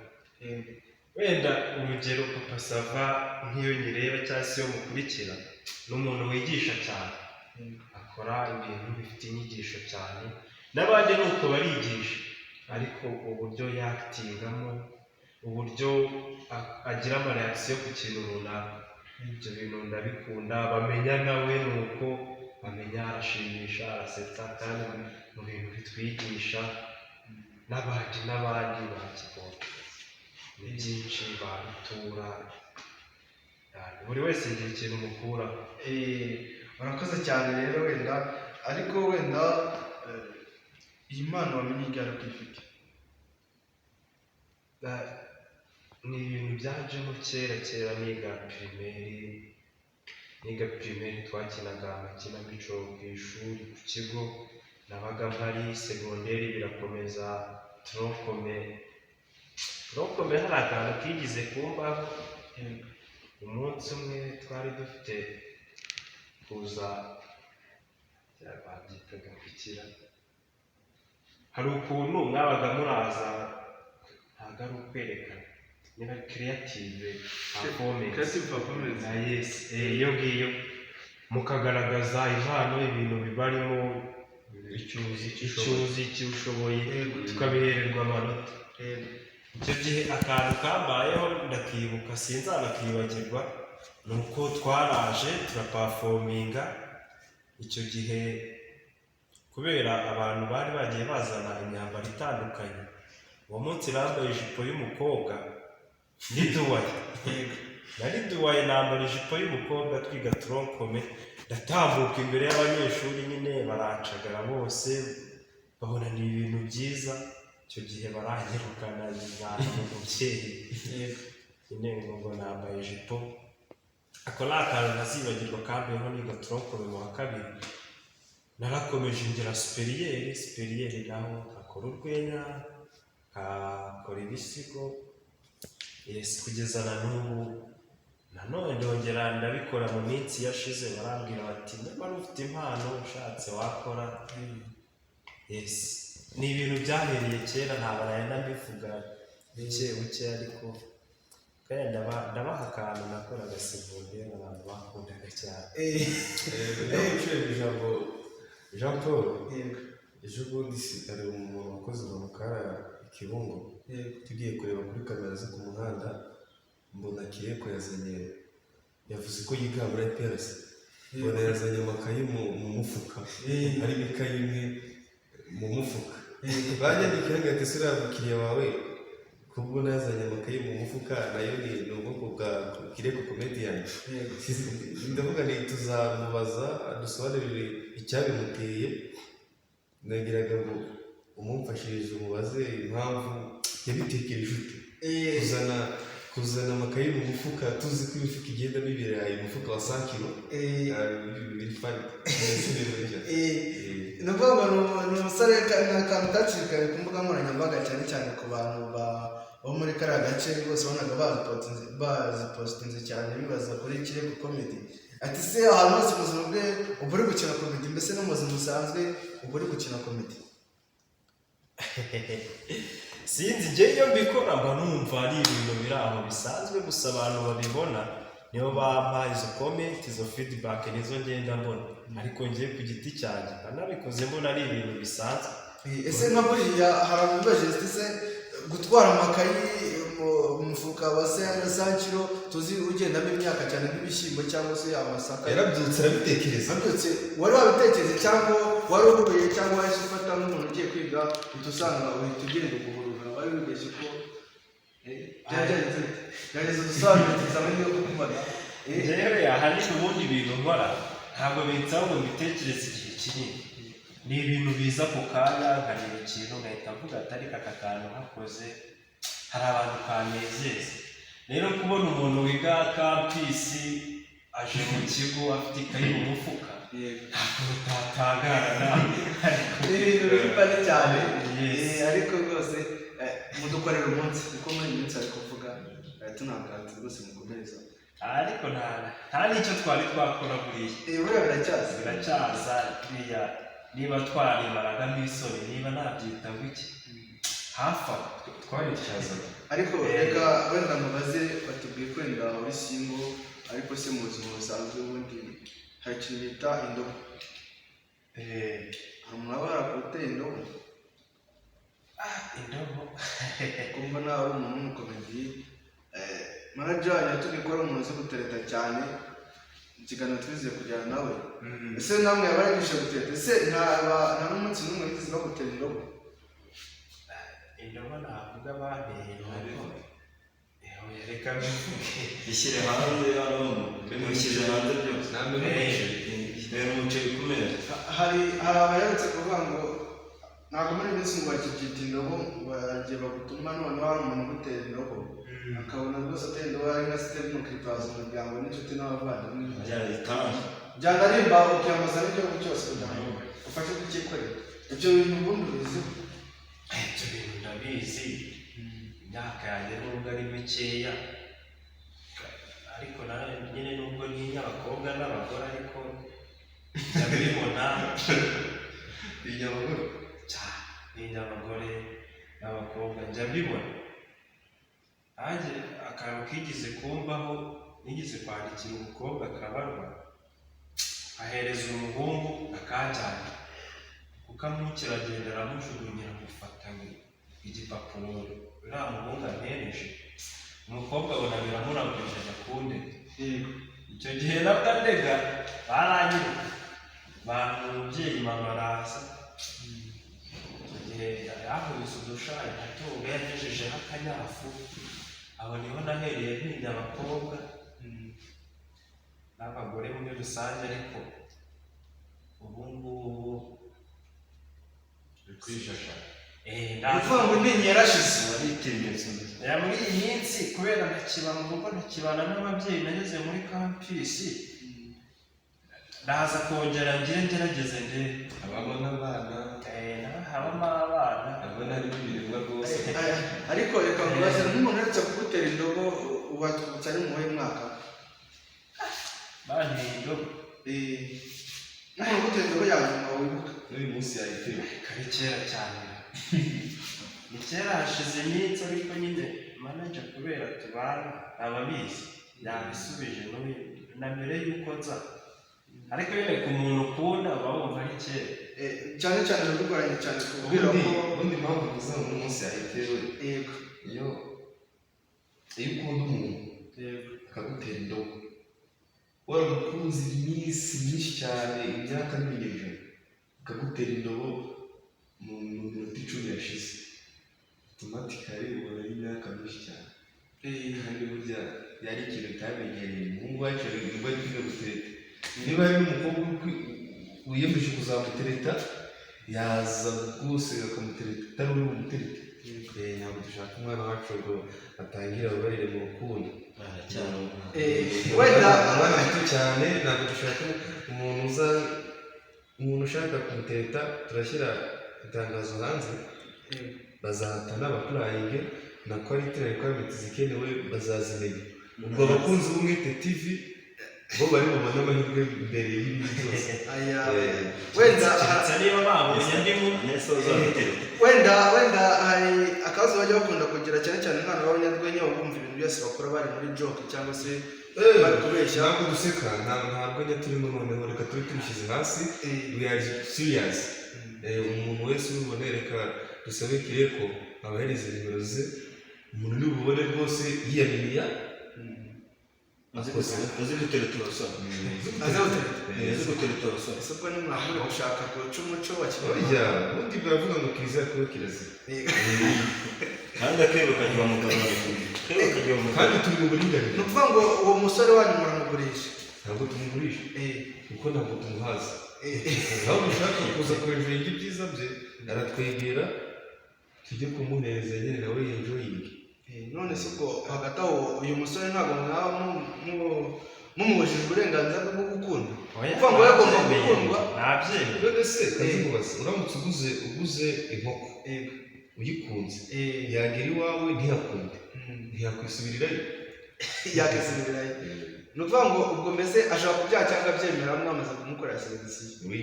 Wenda urugero Papa Sava, nk'iyo nyireba cyangwa se iyo mukurikira, ni umuntu wigisha cyane, akora ibintu bifite inyigisho cyane. N'abandi ni uko barigisha, ariko uburyo yakitingamo, uburyo agira ama reaction ku kintu runaka, ibyo bintu ndabikunda. Bamenya nawe ni uko, bamenya arashimisha, arasetsa, kandi mu bintu bitwigisha. N'abandi n'abandi bakibonye ni byinshi babitura. Buri wese agira ikintu mukuraho. Urakoze cyane rero. Wenda ariko wenda iyi mpano wamenye ryari ko uyifite? Ni ibintu byajemo kera kera niga primaire. Niga primaire twakinaga amakinamico ku ishuri, ku kigo nabaga mpari. Segonderi birakomeza, tronc commun. Tronc commun hari akantu kigize kumbaho. Umunsi umwe twari dufite kuza, babyitaga gukira, hari ukuntu mwabaga muraza, ntabwo ari ukwerekana, niba ari creative performance. Creative performance. Ah, yes, iyo ngiyo mukagaragaza impano, ibintu bibarimo, Icyo uzi, icyo icyo ushoboye. uzi, icyo ushoboye, tukabihererwa amanota. Icyo gihe akantu kambayeho ndakibuka, sinzanakibagirwa, ni uko twaraje turaperforminga. Icyo gihe kubera abantu bari bagiye bazana imyambaro itandukanye, uwo munsi bambaye ijipo y'umukobwa n'iduwaye. Nari duwaye, nambara ijipo y'umukobwa, twiga tronc commun. Ndatambuka imbere y'abanyeshuri nyine, barancagara bose, babona ni ibintu byiza. Icyo gihe baranyirukana, njyana mu mubyeyi nyine ngo nambaye ijipo. Ako ni akantu ntazibagirwa kambeho niga tronc commun mu wa kabiri. Narakomeje ngera supérieur. Supérieur naho akora urwenya, akora ibisigo, yes, kugeza na n'ubu nanone ndongera ndabikora. Mu minsi yashize barambwira bati nyamara ufite impano, ushatse wakora. Yes, ni ibintu byahereye kera, ntabwo nari mbivuga buke buke, ariko kandi ndabaha akantu nakoraga segonderi abantu bakundaga cyane. Ndaguciye mu ijambo, Jean Paul. Ejo bundi si hari umuntu wakoze impanuka hariya i Kibungo, tugiye kureba kuri kamera zo ku muhanda, mbona Kireko yazanye, yavuze ko yiga muri IPRC, mbona yazanye amakayi mu mufuka, harimo ikayi imwe mu mufuka. Banyandikiye ngo ati: "Ese uriya mukiriya wawe kubwo yazanye amakayi mu mufuka, nayo ni ubwoko bwa Kireko Comedian?" Ndavuga ni tuzamubaza adusobanurire icyabimuteye. Nagiraga ngo umumfashirize umubaze impamvu yabitekereje ute kuzana. Kuzana amakayi mu mufuka, tuzi ko imifuka igendamo ibirayi, umufuka wa 100 kilo. Biri funny, bimeze neza cyane. Ni ukuvuga ngo ni umusore ni akantu kacikanye ku mbuga nkoranyambaga, cyane cyane ku bantu bo muri kariya gace rwose. Wabonaga bazipositinze cyane, bibaza kuri Kireko Comedy, ati se ahantu hose mu buzima bwe uba uri gukina comedy, mbese no mu buzima busanzwe uba uri gukina comedy? Sinzi, njye iyo mbikora mba numva ari ibintu biri aho bisanzwe gusa. Abantu babibona nibo bampa izo comment, izo feedback nizo ngenda mbona, ariko njye ku giti cyanjye mba nabikoze mbona ari ibintu bisanzwe. Ese nka buriya hari abantu bibajije ati se gutwara amakayi mu mufuka wa 100 kilo tuzi ugendamo imyaka, cyane nk'ibishyimbo cyangwa se amasaka? Yarabyutse arabitekereza. Wabyutse wari wabitekereje, cyangwa wari uhuye, cyangwa wahise ufata nk'umuntu ugiye kwiga, uhita usanga uhita ugenda uguhurura, wari wibeshye ko byagenze bite? Gerageza udusobanurire tuzamenye yo kukubona. Njyewe ahanini ubundi ibintu nkora ntabwo binsaba ngo mbitekereze igihe kinini. Ni ibintu biza ako kanya, nkareba ikintu ngahita mvuga ati ariko aka kantu nkakoze hari abantu kanezeza. Rero kubona umuntu wiga campus aje mu kigo afite ikayi mu mufuka, ntabwo utatangara nawe, ariko Ni ibintu biri funny cyane. Yes. Ariko rwose mudukorera umunsi, kuko muri iyi minsi ari kuvuga tunabwatsi rwose, mukomereza. Ariko nta n'icyo twari twakora buriya. Buriya biracyaza. Biracyaza. Buriya niba twarimaragamo isoni, niba nabyita ngo iki, hafi aho. Twarityazaga. Ariko reka wenda mubaze, batubwiye ko wenda uri single, ariko se mu buzima busanzwe ubundi hari ikintu bita indobo? Hari umuntu waba yarakuteye indobo? Indobo? Kumva nawe uri umuntu w'umukomedi, manager wanyu yatubwiye ko ari umuntu uzi gutereta cyane, ikiganiro twizeye kujyana nawe. Ese namwe yaba yarigishije gutereta? Ese nta n'umunsi n'umwe wigeze bagutera indobo? Indobo navuga banteye indobo? Oya, reka mbivuge. Bishyire hanze hano, bishyize hanze byose. Namwe n'umuceri. Reba umuceri ku meza. Hari abaherutse kuvuga ngo ntabwo muri iyi minsi ngo bakibyita indobo, ngo bagiye bagutuma noneho hari umuntu ugutera indobo, akabona rwose atera indobo ari nka sitemu, ukitaza umuryango n'inshuti n'abavandimwe. Byayitanga. Byanarimba ukiyambaza n'igihugu cyose kugira ngo ufashe kucyikorera. Ibyo bintu ubundi ubiziho? Ibyo bintu ndabizi. Imyaka yanjye nubwo ari mikeya, ariko nawe nyine nubwo ntinya abakobwa n'abagore, ariko njya mbibona. Inyamaguru. Cyane, ntinya abagore n'abakobwa, njya mbibona. Nanjye akantu kigeze kumbaho, nigeze kwandikira umukobwa akabarwa, ahereza umuhungu akanjyana, kuko amwukira agenda aramujugunyira, amufata igipapuro uriya muhungu ampereje. Umukobwa abona biramurambije, ajya kundega. Icyo gihe nabwo andega baranyiruka, bantu umubyeyi mama araza. Icyo gihe yankubise udushayi ndatunga, yagejejeho akanyafu. Aho niho nahereye ntinya abakobwa n'abagore muri rusange, ariko ubu ngubu Uri kwijasha. Ni ukuvuga ngo intinyi yarashize. Waritinyutse mbese. Ya, muri iyi minsi kubera ntakiba mu rugo, ntakibana n'ababyeyi, nageze muri campus, ndaza kongera ngire ngerageze ndebe. Habamo n'abana. Habamo abana. Abona harimo ibiremwa rwose. Ariko reka nkubaze, nk'umuntu uherutse kugutera indobo watwibutsa ari mu wuhe mwaka? Banteye indobo? Nk'umuntu ugutera indobo ya nyuma wibuka. N'uyu munsi yayiteye. Kari kera cyane, ni kera, hashize iminsi, ariko nyine manager kubera tubana ababizi yabisubije n'uyu na mbere y'uko nza, ariko nyine ku muntu ukunda uba wumva ari kera. Cyane cyane biba bigoranye cyane kubwira Ubundi ko ubundi impamvu mvuze ngo uno munsi yayitewe, iyo ukunda umuntu akagutera indobo, waramukunze iminsi myinshi cyane, imyaka n'ibinyejana, akagutera indobo mu minota 10 yashize, automatically ubona ari imyaka myinshi cyane. Kandi burya yari ikintu utamenyereye. Umuhungu wacu nibwo ari kwiga gutereta. Niba ari n'umukobwa wiyemeje kuzamutereta, yaza rwose akamutereta atari uri bumuterete. Ntabwo dushaka umwana wacu ngo atangire ababarire mu rukundo. Aracyari umwana. Wenda Umwana muto cyane, ntabwo dushaka umuntu uza, umuntu ushaka kumutereta. Turashyira itangazo hanze, bazahatana, baapplyinge na quality requirements zikenewe bazazimenya. Ubwo abakunzi b'Umwete TV bo bari bubone amahirwe mbere y'ibindi byose. Aya, wenda Keretse niba babonye andi mu Nese uzamutereta. Wenda hari akabazo bajya bakunda kugira, cyane cyane nk'abantu b'abanyarwenya, baba bumva ibintu byose bakora bari muri joke cyangwa se bari kubeshya. Ntabwo duseka, nta rwenya turimo. Noneho reka tube tubishyize hasi. We are serious. Umuntu wese ubibone, reka dusabe Kireko abahereze nimero ze. Umuntu nibubone rwose yiyaminiya. Uzi gutereta abasore. Azi gutereta? Uzi gutereta abasore. Ese ubwo nimwamure gushaka guca umuco wa kinyarwanda? Oya, ubundi baravuga ngo kiliziya kuba kirazira. Kandi akebo kagira umugabo, akebo kagira umugabo. Kandi turi mu buringanire. Ni ukuvuga ngo uwo musore wanyu muramugurisha? Ntabwo tumugurisha, kuko ntabwo tumuhaza. Ahubwo ushaka kuza kwenjoyinga ibyiza bye aratwegera, tujye kumuhereza nyine nawe yenjoyinge. None se ubwo hagati aho uyu musore ntabwo mwaba mumubujije uburenganzira bwe bwo gukunda? Oya, Kuvuga ngo yagomba nabyemeye. gukundwa. Nabyemeye. None se kazimubaza, uramutse uguze inkoko uyikunze, yagera iwawe ntiyakunde, ntiyakwisubirirayo? Yakisubirirayo. Ni ukuvuga ngo ubwo mbese ashobora kubyaha cyangwa abyemera mwamaze kumukorera selection? Oui.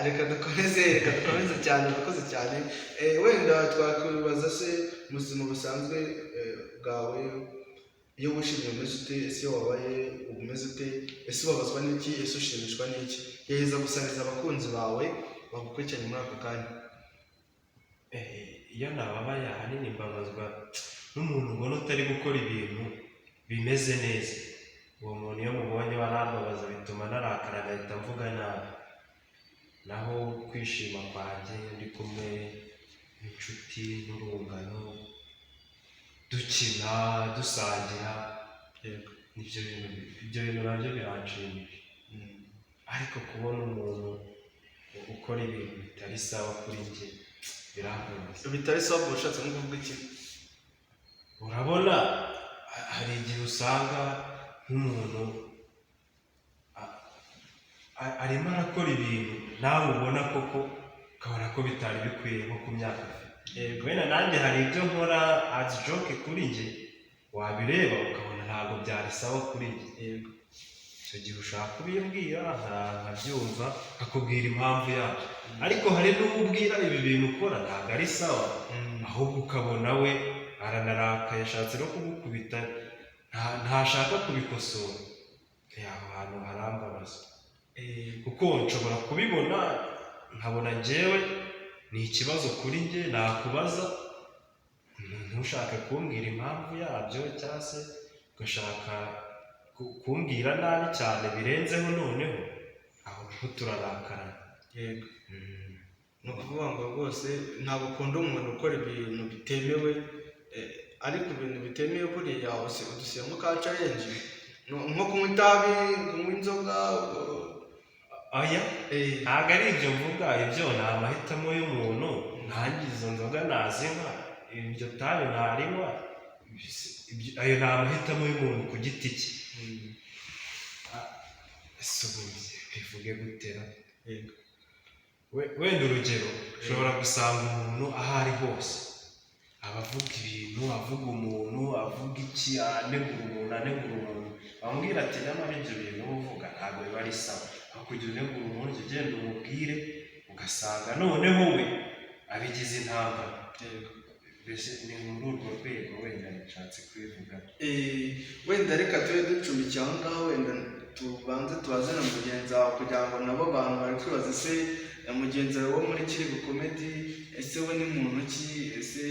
Reka dukomeze, reka dukomeze cyane. Urakoze cyane. Wenda twakwibaza se mu buzima busanzwe bwawe, iyo wishimye umeze ute? Ese iyo wabaye uba umeze ute? Ese ubabazwa n'iki? Ese ushimishwa n'iki? Gerageza gusangiza abakunzi bawe bagukurikiranye muri aka kanya. Iyo nababaye, ahanini mbabazwa n'umuntu ubona utari gukora ibintu bimeze neza. Uwo muntu iyo mubonye warambabaza, bituma narakara, ngahita mvuga nabi. Naho kwishima kwanjye, iyo ndi kumwe n'inshuti n'urungano, dukina, dusangira, nibyo bintu, ibyo bintu nabyo biranshimisha. Ariko kubona umuntu ukora ibintu bitari sawa kuri njye birambabaza. Bitari sawa, ushatse nko kuvuga iki? Urabona hari igihe usanga nk'umuntu arimo arakora ibintu nawe ubona koko, ukabona ko bitari bikwiye nko ku myaka afite. Wenda nanjye hari ibyo nkora as joke kuri njye, wabireba ukabona ntabwo byari sawa kuri njye. Icyo gihe ushaka kubimbwira nkabyumva, nkakubwira impamvu yabyo. Ariko hari n'uwo ubwira ibi bintu ukora ntabwo ari sawa, ahubwo ukabona we aranarakaye, ashatse no kugukubita, ntashaka kubikosora. Aho hantu harambabaza, kuko nshobora kubibona nkabona njyewe ni ikibazo kuri njye, nakubaza ntushake kumbwira impamvu yabyo, cyangwa se ugashaka kumbwira nabi cyane birenzeho. Noneho aho niho turarakarana. Yego, ni ukuvuga ngo rwose ntabwo ukunda umuntu ukora ibintu bitemewe. Ariko ibintu bitemewe buriya udushyiramo ka challenge. Nko kunywa itabi, kunywa inzoga? Oya, ntabwo ari ibyo mvuga. Ibyo ni amahitamo y'umuntu. Ntange izo nzoga nazinywa, iryo tabi ntarinywa, ayo ni amahitamo y'umuntu ku giti cye. Ese ubu bivuge gutera? Yego. Wenda urugero, ushobora gusanga umuntu aho ari hose aba avuga ibintu, avuga umuntu, avuga iki, anegura umuntu, anegura umuntu. Bamubwira ati: "Nyamara ibyo bintu uba uvuga ntabwo biba ari sawa, aho kugira unegura umuntu jya ugenda umubwire." Ugasanga noneho we abigize intambara. Mbese ni muri urwo rwego wenda nshatse kubivuga. Wenda reka tube ducumbikiye aho ngaho, wenda tubanze tubaze na mugenzi wawe, kugira ngo nabo bantu bari kwibaza: ese mugenzi wawe wo muri Kirego Comedy, ese we ni muntu ki? Ese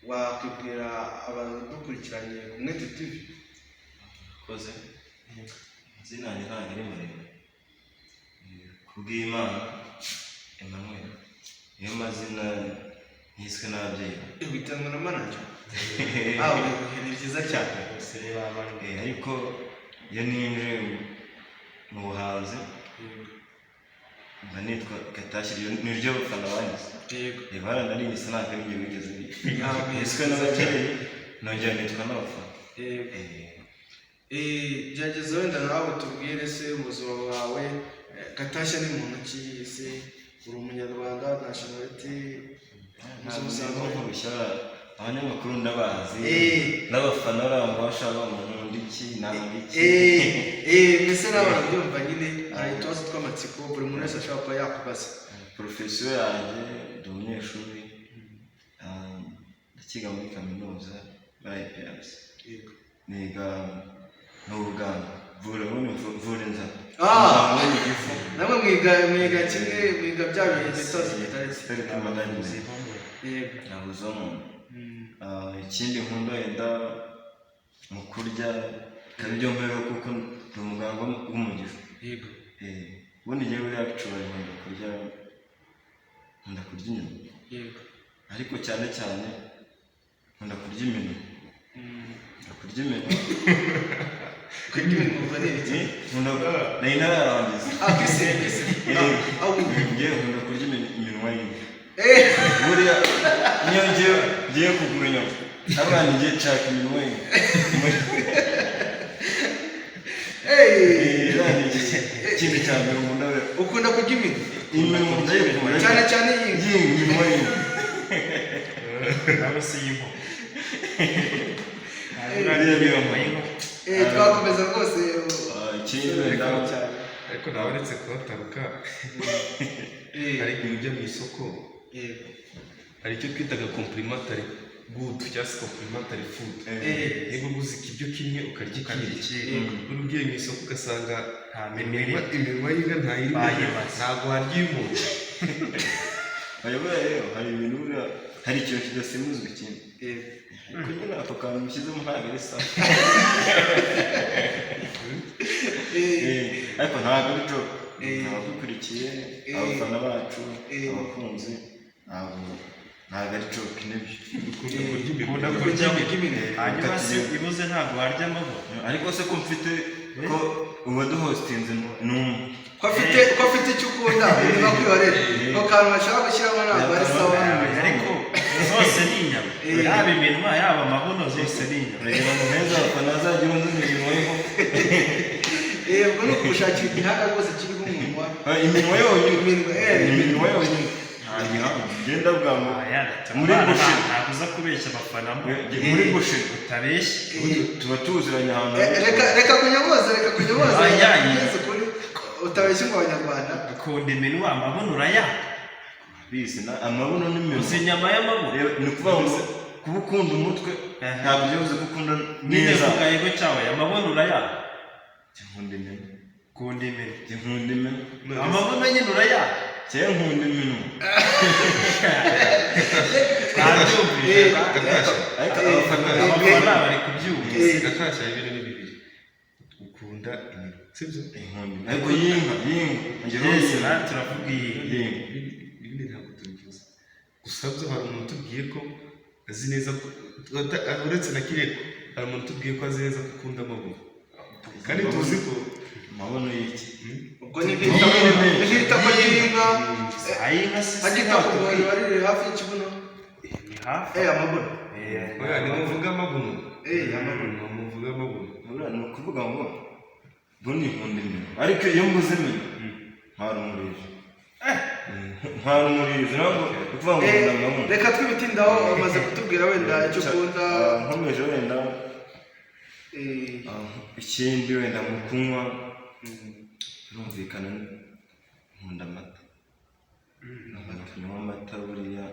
wakwibwira abadukurikiranye ku Mwete TV? Koze amazina yanjye ntabwo ari maremare. Kubw'Imana Emmanuel niyo mazina niswe n'ababyeyi. Witanwa na manager? Ah, ni byiza cyane. Bose niba bari Ariko iyo ninjiye mu buhanzi Mba nitwa Gatashya, niryo abafana banyise. Yego. Baranarinyise, ntabwo ari njye wigeze Ntabwo niswe n'ababyeyi, nongera nitwa n'abafana. Yego. Eh, Gerageza wenda nawe tubwire se ubuzima bwawe. Gatashya ni muntu ki? Se uri umunyarwanda, nationality? Ntabwo nzi nkubishya, abanyamakuru ndabazi Eh. n'abafana babo bashaka umuntu iki nanga iki. Mbese nawe barabyumva nyine, hari utubazo tw'amatsiko buri muntu wese ashobora kuba yakubaza. Profession yanjye, ndi umunyeshuri, ndakiga muri kaminuza muri IPRC. Niga n'ubuganga, mvura ubundi mvura inzara. Ah. Mvura igifu. Namwe mwiga kimwe, mwiga bya bintu bita hospitality? Hospitality management. Yego. Nabuze umuntu. Ikindi nkunda wenda mu kurya ikaba ibyo mpera, kuko ndi umuganga w'umugisha. Ubundi njyewe buriya actually nkunda kurya inyama. Ariko cyane cyane nkunda kurya iminwa. Nkunda kurya iminwa. Kurya iminwa ubwo ni ibiki? Nkunda, nari ntararangiza. Ah, kwisi kwisi. Ah, ah. Njyewe nkunda kurya iminwa y'inka. Eh. Buriya niyo ngiye kugura inyama, abana ngiye nshaka iminwa y'inka. Eh. Ikindi cya mbere nkunda Ukunda kurya iminwa? Iminwa ndayikunda. Cyane cyane y'inka? Y'inka, iminwa y'inka. Nawe se y'inkoko? Buriya niyo nkunda. Twakomeza rwose. Ikindi wenda Cyane. Ariko nawe uretse kuhataruka, hari igihe ujya mu isoko, hari icyo twitaga complementary good cyangwa se complementary food. Niba uguze ikiryo kimwe ukarya ikindi, uri ugiye mu isoko ugasanga Nta minwa iminwa y'inka ntayirimo, Bayimaze. ntabwo warya iy'umuntu. Bayobora rero, hari ibintu buriya, hari ikintu kidasimuzwa ikindi. Ariko nyine ako kantu mushyizemo ntabwo ari sawa. Ariko ntabwo ari joke. Abadukurikiye, abafana bacu, abakunzi, ntabwo ari joke, nibyo. Ukunda kurya iminwa. Ukunda kurya Kurya iminwa. Hanyuma se ibuze ntabwo warya amabuno? Ariko se ko mfite ko uwaduhostinze ni umwe? Ko afite icyo ukunda, niba kwihorera ako kantu bashaka gushyiramo ntabwo ari sawa. Ariko zose ni inyama. Yaba iminwa, yaba amabuno, zose ni inyama. Uragira ngo mpeze abafana bazagira undi iminwa y'inkoko? Ubwo ni ukugushakira igihanga rwose kiriho umunwa. Ah, iminwa yonyine. Iminwa, eh. Iminwa yonyine nta gihanga genda bwa Aya, muri abana bushe. Ntabwo uza kubeshya abafana mo. Muri bushe. Utabeshya. Tuba tuziranye ahantu. Reka kunyomoza, reka kunyomoza. Aya, aya. Ugeze kuri utabeshya ngo abanyarwanda. Ukunda iminwa, amabuno urayanga? Bizi na amabuno n'iminwa. Uzi inyama y'amabuno? Reba, ni ukuvuga ngo kuba ukunda umutwe ntabwo bivuze ko ukunda Nyine neza. vuga yego cyawe, amabuno urayanga? Njye nkunda iminwa. Ukunda iminwa? Njye nkunda iminwa. Amabuno nyine urayanga? Njye nkunda iminwa. Ntabyumvise. Gatashya. Ariko abafana Abafana bari kubyumva. Gatashya, ibintu ni bibiri: ukunda iminwa, sibyo? Nkunda iminwa ariko y'inka, y'inka. Ongeraho Yes, y'inka. natwe turavuga iyi. Y'inka. Ibindi ntabwo tubivuze. Gusa byo hari umuntu utubwiye ko azi neza ko uretse na Kireko, hari umuntu utubwiye ko azi neza ko ukunda amabuno, kandi tuzi ko Amabuno y'iki? Ubwo ni nk'itako ry'inka. Ay'inka se si Agita ku ntabwo muntu wari hafi y'ikibuno. Ni hafi. Amabuno. Oya, nimuvuge amabuno. Amabuno. Nimuvuge amabuno. Buriya ni ukuvuga ngo bundi nkunda iminwa, ariko iyo mbuze iminwa ntwara umurizo, ntwara umurizo. Ntabwo ni ukuvuga ngo nkunda amabuno. Reka twibitindaho, umaze kutubwira wenda icyo ukunda. Nkomeje wenda, ikindi wenda mu kunywa, birumvikana nkunda amata, nkunda kunywa amata. Buriya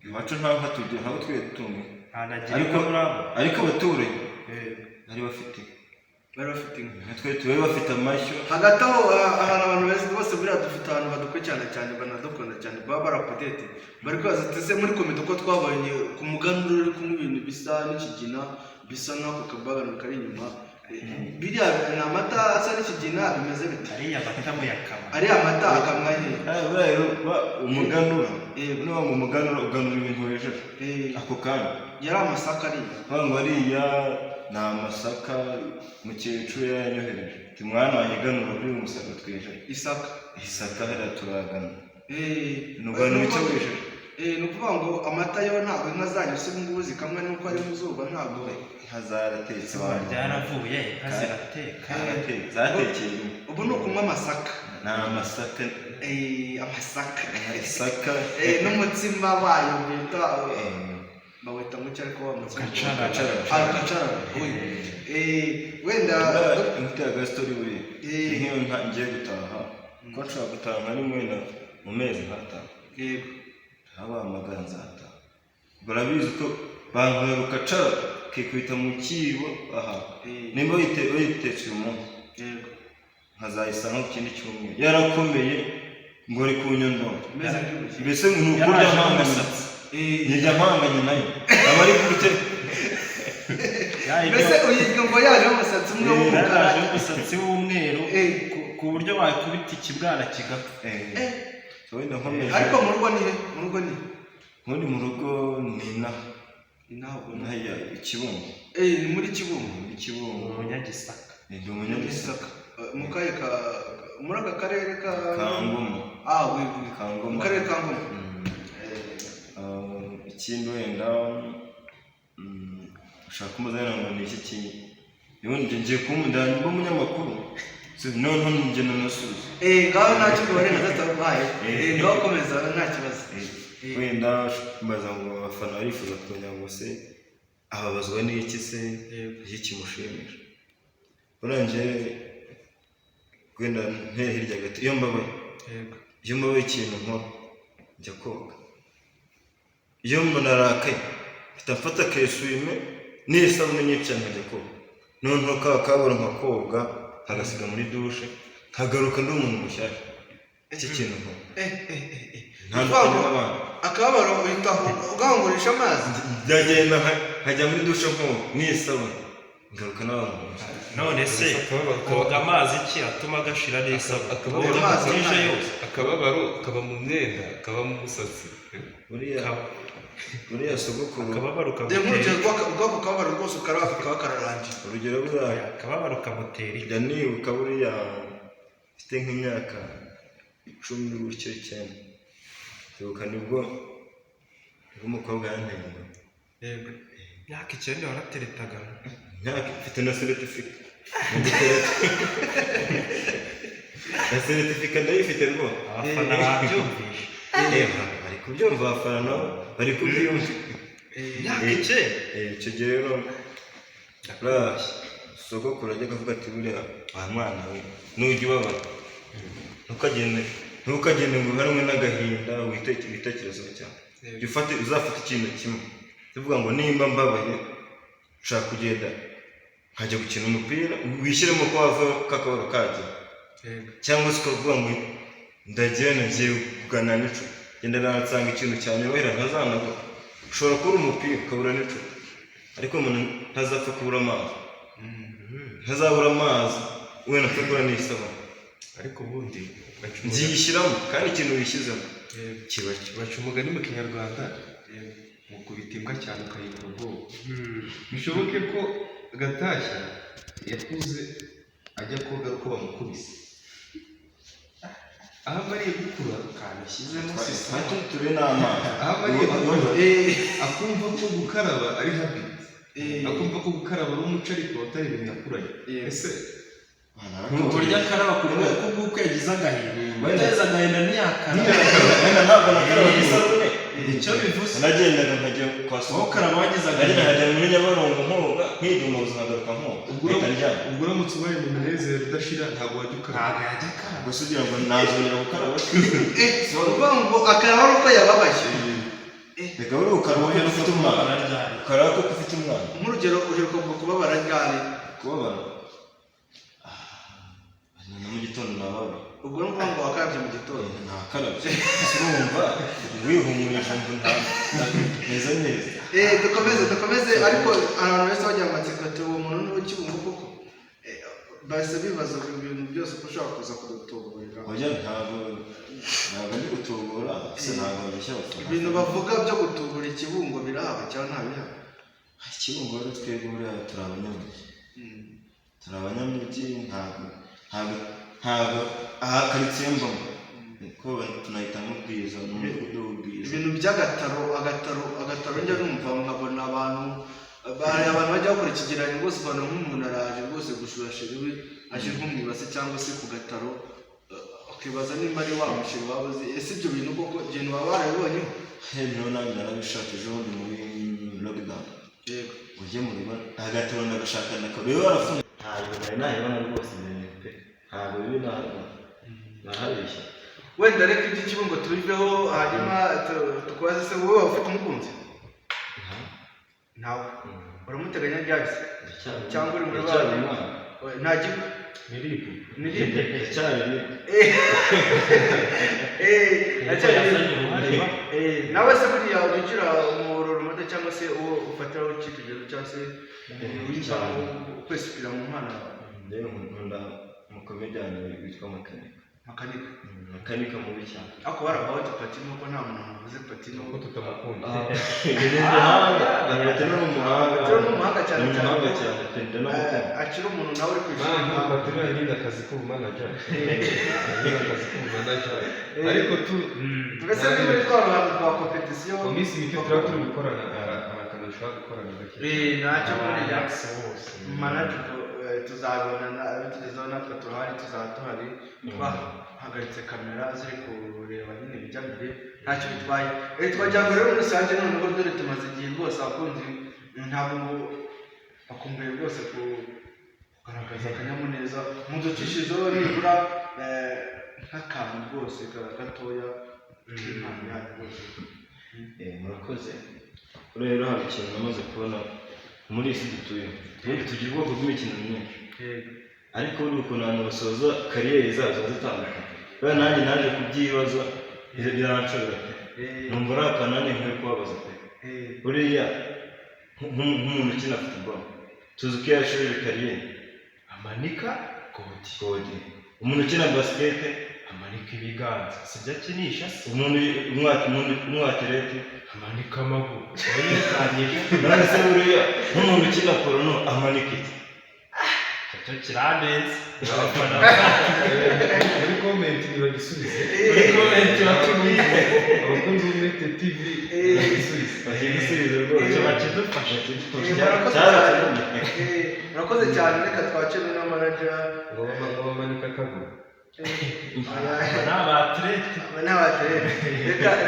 iwacu nta nka tugira, ntabwo twari dutunga. Ntanagira Ariko inka muri abo. ariko abaturanyi bari bafite inka. Bari bafite inka. Nka twe tuba bafite amashyo. Hagati aho, ahantu abantu beza bose, buriya dufite ahantu badukurikirana cyane, banadukunda cyane, baba barapudete, bari kwibaza ati ese muri komite uko twabonye ku muganura uri kunywa ibintu bisa n'ikigina, bisa nk'ako kabagano kari inyuma. Biriya ni amata asa n'ikigina, bimeze bite? Ariya mata muyakama? Ariya mata akamwa he? Ah, buriya rero umuganura, Yego. niba ngo umuganura uganura ibintu wejeje ako kanya. Yari amasaka ariya? Kuvuga ngo ariya ni amasaka mukecuru yaranyohereje, ati mwana wanjye ganura kuri uyu musaka twejeje. Isaka? Isaka hariya turagana. Ni Ni icyo wejeje. Ni ukuvuga ngo amata yo ntabwo inka zanyu se ubu ngubu zikamwa, nuko ari mu zuba ntabwo? Inka zaratetse. Izuba ryaravuye, inka zirateka. Zatekeye rimwe. Ubu ni ukunywa amasaka? Ni amasaka. Amasaka. Isaka. N'umutsima wayo bita, bawita mucyo ariko wa mutsima? Gacarara. Ah, gacarara. Oya. Wenda Imiti ya gasitori buriya ni nk'iyo ngiye gutaha, kuko nshobora gutaha nka rimwe wenda mu mezi nk'atanu. Ntabahamagara nzataha, barabizi ko bankorera rukacara kikubita mu kibo aha. Nimba wayitetse uyu munsi, nkazayisanga ku kindi cyumweru yarakomeye ngo ari ku nyundo. Imeze nk'ibuye. Mbese ni ukurya Yaraje mpanganye. n'umusatsi. Nirya mpanganye nayo aba ari gute? Mbese uyirya ngo yajeho umusatsi umwe w'umukara? Yaraje umusatsi w'umweru ku buryo wakubita ikibwana kigapfa. So wenda nkomeje. Ariko mu rugo ni he? Mu rugo ni he? Ubundi mu rugo ni inaha. Ntabwo ni Inaha i Kibungo. Ni muri Kibungo? Muri Kibungo. Umunyagisaka. Ndi umunyagisaka. Gisaka. Mu kahe ka muri aka karere ka Ka Ngoma. Ah, oui, oui. Ka Ngoma. Mu karere ka Ngoma. Ikindi wenda ushaka kumbaza wenda ngo ni iki kintu ubundi njye ngiye kuba mba umunyamakuru. So, noneho njye nanasubiza. Ngaho ntacyo mibare nataguhaye. Ngaho komeza, nta kibazo. Wenda mbaza ngo abafana barifuza kumenya ngo se ababazwa n'iki, se iki kimushimisha? Buriya njye wenda nteye hirya gato, iyo mbabaye, iyo mbabaye ikintu nkora njya koga. Iyo mbona arakaye mpita mfata kesuwime n'isabune nyinshi cyane nkajya koga, noneho ka kaburo nkakoga nkagasiga muri dushe, nkagaruka ndi umuntu mushyashya. Iki kintu nkora ntandukanye n'abandi. Akababaro uhita ugangurisha amazi? Ndagenda nkajya muri dushe nkoga n'isabune, ngaruka n'abantu mushyashya. None se koga amazi ki atuma gashira n'isabune? Akababaro. Koga Amazi bwije ntayo. yose. Akababaro kaba mu myenda, kaba mu musatsi. Buriya buriya sogokuru Akababaro Dore nk'urugero kamutera rw'ako kababaro rwose ukaraba kakaba kararangiye. Urugero buriya Akababaro kamutera iki? Njya nibuka buriya mfite nk'imyaka 10 gutyo, 9, ndibuka nibwo nibwo umukobwa yanteye inda. Yego, imyaka 9 warateretaga? Imyaka mfite na seritifika mu gutereta, na seritifika ndayifite rwose. Abafana babyumvishe. Bari kubyumva, abafana nabo bari kubyumva. Imyaka 9? Icyo gihe rero buriya sogokuru ajyaga avuga ati buriya wa mwana we, nujya ubabara ntukagende ntukagende ngo uhanwe n'agahinda, witekerezeho cyane. Jya ufate, uzafate ikintu kimwe tuvuga ngo nimba mbabaye ushaka kugenda nkajya gukina umupira, wishyiremo ko wava kakabaro kagiye, cyangwa se ukavuga ngo ndagenda ngiye kuganira n'inshuti, genda nansanga ikintu cyanyorohera ntazanabura. Ushobora kubura umupira ukabura n'inshuti, ariko umuntu ntazapfa kubura amazi, ntazabura amazi wenda apfa kubura n'isabune. Ariko ubundi baca umugani Nziyishyiramo, kandi ikintu wishyizemo kiba cyo. Baca umugani mu Kinyarwanda mukubita imbwa cyane ukayimara ubwoba. Bishoboke ko Gatashya yakuze ajya koga ari uko bamukubise, aho amariye gukura Kanashyizemo sisiteme. Ntacyo tube n'amazi. Aho amariye gukura akumva ko gukaraba ari habit, akumva ko gukaraba ari umuco ariko atari ibintu yakuranye. Ese Uburyo akaraba ku bwoko bw'uko yagize agahinda, uteza agahinda ntiyakaraba. Wenda ntabwo nakarabaga isabune. Icyo bivuze Nagendaga nkajya kwa wowe sogokuru, ukaraba wagize nkagenda agahinda. nkajya muri Nyabarongo nkoga, nkidumuza nkagaruka nkoga, ubwo mpita ndyama. Ubwo uramutse ubaye mu munezero udashira ntabwo wajya ukaraba? Ntabwo yajya akaraba. Gusa ugira ngo nazongera gukaraba? Uvuga ngo akaraba ari uko yababaye? Reka, buriya ukaraba kuko ufite umwana. Kubabara ryari? Ukaraba kuko ufite umwana. Nk'urugero uheruka kubabara ryari? Kubabara, na mu gitondo nababaye. Ubwo ni ukuvuga ngo wakarabye mu gitondo? Ntakarabye, urumva wihumurije ngo nta meze neza. Dukomeze, dukomeze, ariko abantu benshi bagira amatsiko ati uwo muntu ni uw'Ikibungo koko? Bahise bibaza ibintu byose ko ushobora kuza kudutuburira. Oya, ntabwo ndi gutubura gusa, ntabwo babeshya abafana. Ibintu bavuga byo gutubura ikibungo birahaba cyangwa ntabihaba? Ikibungo rero, twebwe buriya turi abanyamujyi. Turi abanyamujyi, ntabwo aha karitsiye mbamo ko tunahitamo Ubwiza, ni umudugudu w'Ubwiza. Ibintu by'agataro, agataro, agataro, njya numva nkabona abantu, hari abantu bajya bakora ikigereranyo rwose, ukabona nk'umuntu araje rwose gushura chéri we, aje nko mu ibase cyangwa se ku gataro, ukibaza nimba ari wa musheri waba uzi. Ese ibyo bintu koko ibintu waba warabibonyeho? Noneho nanjye narabishatse ejo bundi muri lockdown. Ujye mu rugo agataro ndagashaka, ndakabura, warafunze, ntabwo nari nayibona rwose ibintu pe, ntabwo bibi, ntabwo nahabeshya. Wenda reka iby'ikibungo tubiveho, hanyuma tukubaze se wowe waba ufite umukunzi? Ntawe? Uramuteganya ryari se? Cyangwa uri muri Ndacyari banki? umwana. Oya, nta gikwe? Ni ribu. Ni ribu. Ndacyari. Aracyari. Yazanye uruhare. Nawe se buriya ujya ugira umuroro muto cyangwa se uwo ufatiraho icyitegererezo cyangwa se wiyumvamo ukwesipira mu mpano yawe? Rero nkunda umukomediyani witwa Makanika. Makanika? Makanika mubi cyane. Ariko barabaho Patino, ko nta muntu muvuze Patino. Ko tutamukunda. Ni umuhanga, Patino ni umuhanga. Patino ni umuhanga cyane. Ni Cyane. umuhanga cyane pe, ndanamukunda. Akiri umuntu nawe uri ku ishuri. Mpamvu Patino yarinda akazi k'ubumanager, yarinda akazi k'ubumanager, ariko tu Mbese ni muri twa ruhando rwa competition. Mu minsi mike turaba turi gukorana, hari akantu dushobora gukorana gake. Ntacyo buriya. Alex bose. Manager, tuzabibona bitugezeho, natwe turahari, tuzaba tuhari twahagaritse kamera ziri kureba nyine ibijya mbere, ntacyo bitwaye. Twagira ngo rero muri rusange noneho, dore tumaze igihe rwose, abakunzi ntabwo bakumbuye rwose kugaragaza akanyamuneza, muducishizeho nibura nk'akantu rwose gatoya k'impano yanyu rwose. Murakoze. Rero hari ikintu namaze kubona muri iyi si dutuye. Ubundi tugira ubwoko bw'imikino myinshi, ariko buriya ukuntu abantu basoza kariyeri zabo ziba zitandukanye. Buriya nanjye naje kubyibaza, biranshobera pe. Numva ari akantu nanjye nkwiye kubabaza pe. Buriya nk'umuntu ukina football, tuzi ko iyo yashoje kariyeri Amanika godi. Godi. Umuntu ukina basket, Amanika ibiganza, sibyo akinisha se? Umuntu umwathlete, Amanika amaguru yirukanyije. None se buriya nk'umuntu ukina porno amanika iki? Icyo kirandenze, abafana. Muri comment ntibagisubize. Muri comment batubwire. Abakunzi b'Umwete TV bagisubize. Bakigusubize rwose. Icyo bakidufasha. Murakoze cyane. Cyaratunaniye. Murakoze cyane, reka twakire na manager. Ngo bamanika akaguru. Aba ni abathlete. Aba ni abathlete.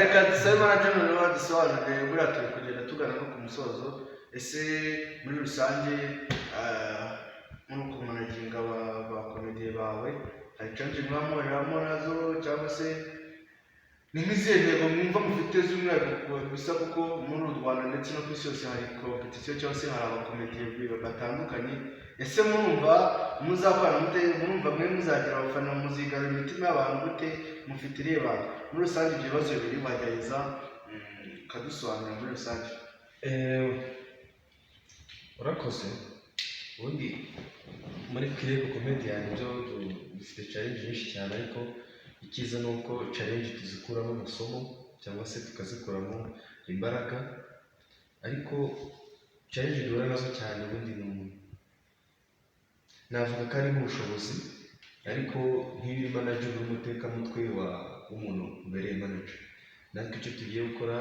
Reka dusabe manager noneho badusobanurire. Buriya turi kugenda tugana no ku musozo. Ese muri rusange, muri kumanaginga ba komediye bawe, hari challenge muba muhuriramo nazo, cyangwa se ni nk'izihe ntego mwumva mufite z'umwihariko bisa, kuko muri uru Rwanda ndetse no ku isi yose hari competition cyangwa se hari abakomediye batandukanye? Ese murumva muzakorana mute? Murumva mwe muzagira abafana, muzigarura imitima y'abantu gute? Mufite irihe banga muri rusange? Ibyo bibazo bibiri wagerageza ukadusobanurira muri rusange. Urakoze. Ubundi muri Kirego Comedian byo dufite challenge nyinshi cyane, ariko icyiza ni uko challenge tuzikuramo amasomo cyangwa se tukazikuramo imbaraga. Ariko challenge duhura nazo cyane ubundi ni navuga ko ari nk'ubushobozi, ariko nk'iyo uri manager uri umutekamutwe wa w'umuntu ubereye manager. Natwe icyo tugiye gukora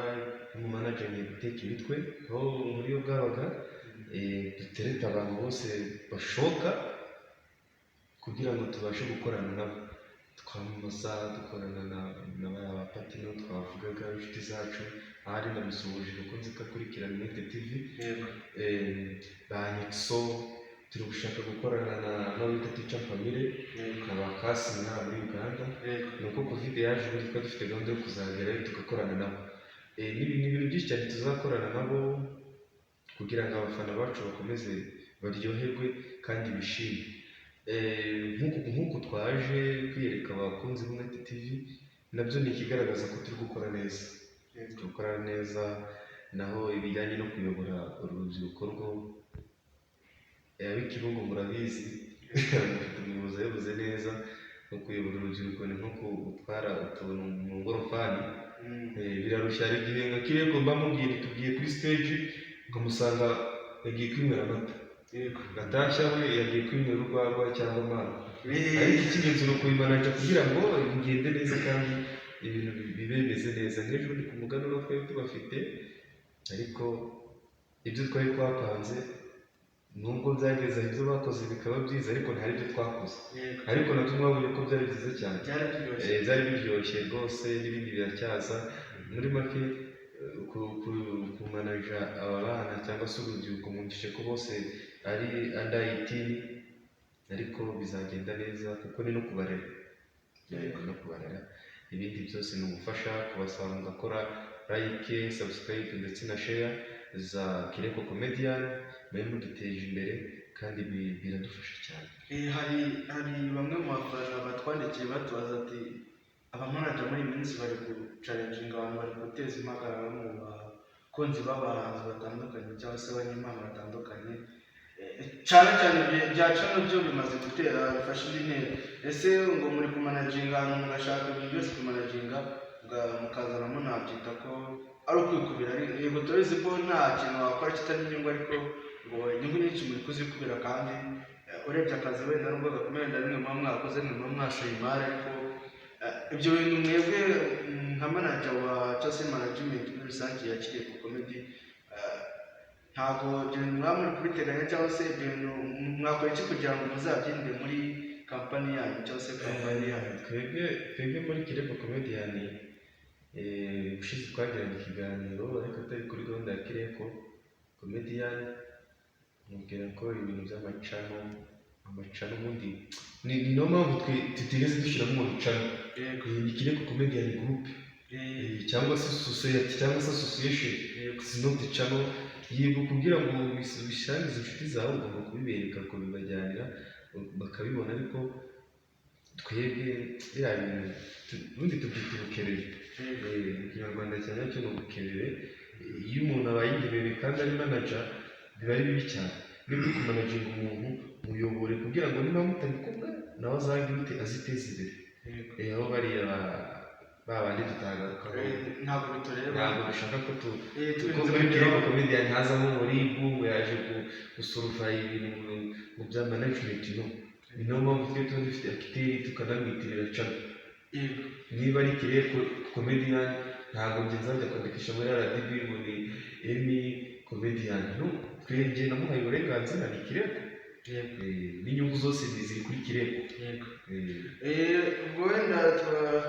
nk'umumanager ni guteka imitwe aho muri yo bwabaga, duterete abantu bose bashoboka kugira ngo tubashe gukorana nabo, twamamaza, dukorana na bariya ba Patino twavugaga, inshuti zacu, ahari ndamusuhuje kuko nzi ko akurikirana Umwete TV. Ba Nixo, turi gushaka gukorana na n'uwita Teacher Family na ba Kassim hano muri Uganda. Ni uko Covid yaje, ubundi twari dufite gahunda yo kuzagerayo tugakorana nabo. Ni ibintu byinshi cyane tuzakorana nabo kugira ngo abafana bacu bakomeze baryoherwe kandi bishime. Nk'uku twaje kwiyereka abakunzi b'Umwete TV, nabyo ni ikigaragaza ko turi gukora neza, turi gukora neza. Naho ibijyanye no kuyobora urubyiruko rwo ab'ikibungo murabizi. Mufite umuyobozi wabivuze neza, no kuyobora urubyiruko ni nko gutwara utuntu mu ngorofani. Birarushya. Hari igihe nka Kireko mba mubwiye tugiye kuri stage, ukamusanga yagiye kwinywera amata. Gatashya we yagiye kwinywera urwagwa cyangwa amazi. Ariko icy'ingenzi ni ukubimanaja kugira ngo bigende neza kandi ibintu bibe bimeze neza. Nk'ejo bundi ku muganura twari tubafite, ariko ibyo twari twapanze, nubwo byageze aho ibyo bakoze bikaba byiza, ariko ntari ibyo twakoze. Ariko nabyo mwabonye ko byari byiza cyane. Byari biryoshye. Byari biryoshye rwose, n'ibindi biracyaza. Muri make, kumanaja aba bana cyangwa se urubyiruko, mwumvishe ko bose ari under 18, ariko bizagenda neza kuko ni no kubarera. Ni no kubarera. Ibindi byose ni ugufasha kubasaba mugakora like, subscribe ndetse na share za Kireko Comedian, mube muduteje imbere kandi biradufasha cyane. Hari bamwe mu bafana batwandikiye batubaza ati abamanager muri iyi minsi bari guchallenginga abantu, bari guteza impagarara mu bakunzi b'abahanzi batandukanye cyangwa se abanyempano batandukanye. Cyane cyane bya channel byo bimaze gutera, bifashe indi ntera. Ese ngo muri kumanaginga ahantu mugashaka ibintu byose kumanaginga, mukazanamo, nabyita ko ari ukwikubira? Yego, turabizi ko nta kintu wakora kitarimo inyungu, ariko ngo inyungu nyinshi muri kuzikubira, kandi urebye akazi wenda nubwo gakomeye, wenda rimwe muba mwakoze, mwe muba mwashoye imari, ariko ibyo bintu mwebwe, nka manager wa cyangwa se management muri rusange ya Kireko Comedy, ntabwo ibyo bintu mwaba muri kubiteganya, cyangwa se ibyo bintu mwakora iki kugira ngo muzabyirinde muri kampani yanyu cyangwa se kampani yanyu? Twebwe muri Kireko Comedian, ubushize twagiranye ikiganiro ariko atari kuri gahunda ya Kireko Comedian, mubwira ko ibintu by'amachannel, amachannel ubundi ni niyo mpamvu twe tutigeze dushyiramo ngo channel. Ni Kireko Comedian Group, cyangwa se society cyangwa se association, is not channel. Yego, kugira ngo ubisangize inshuti zawe ugomba kubibereka, ukabibajyanira bakabibona, ariko twebwe biriya bintu ubundi tubyita ubukerere. Mu Kinyarwanda cya nyacyo ni ubukerere. Iyo umuntu abaye ingebere kandi ari manager, biba ari bibi cyane. Niba uri kumanaginga umuntu, muyobore kugira ngo niba mutari kumwe nawe azagire ute, aziteze imbere. Aho bariya ba bandi tutagarukaho. Ntabwo bitureba. Ntabwo dushaka ko tu kuko Turinze muri kugeraho. Kireko Comedian hazamo muribu ngo yaje gusurva ibintu mu bya management. No ni nayo mpamvu twe tuba dufite acteur, tukanamwitirira channel. Niba ari Kireko Comedian, ntabwo njye nzajya kwandikisha muri RDB ngo ni Emi Comedian. No, twebwe namuhaye uburenganzira, ni Kireko. N'inyungu zose ziri kuri Kireko. Ubwo wenda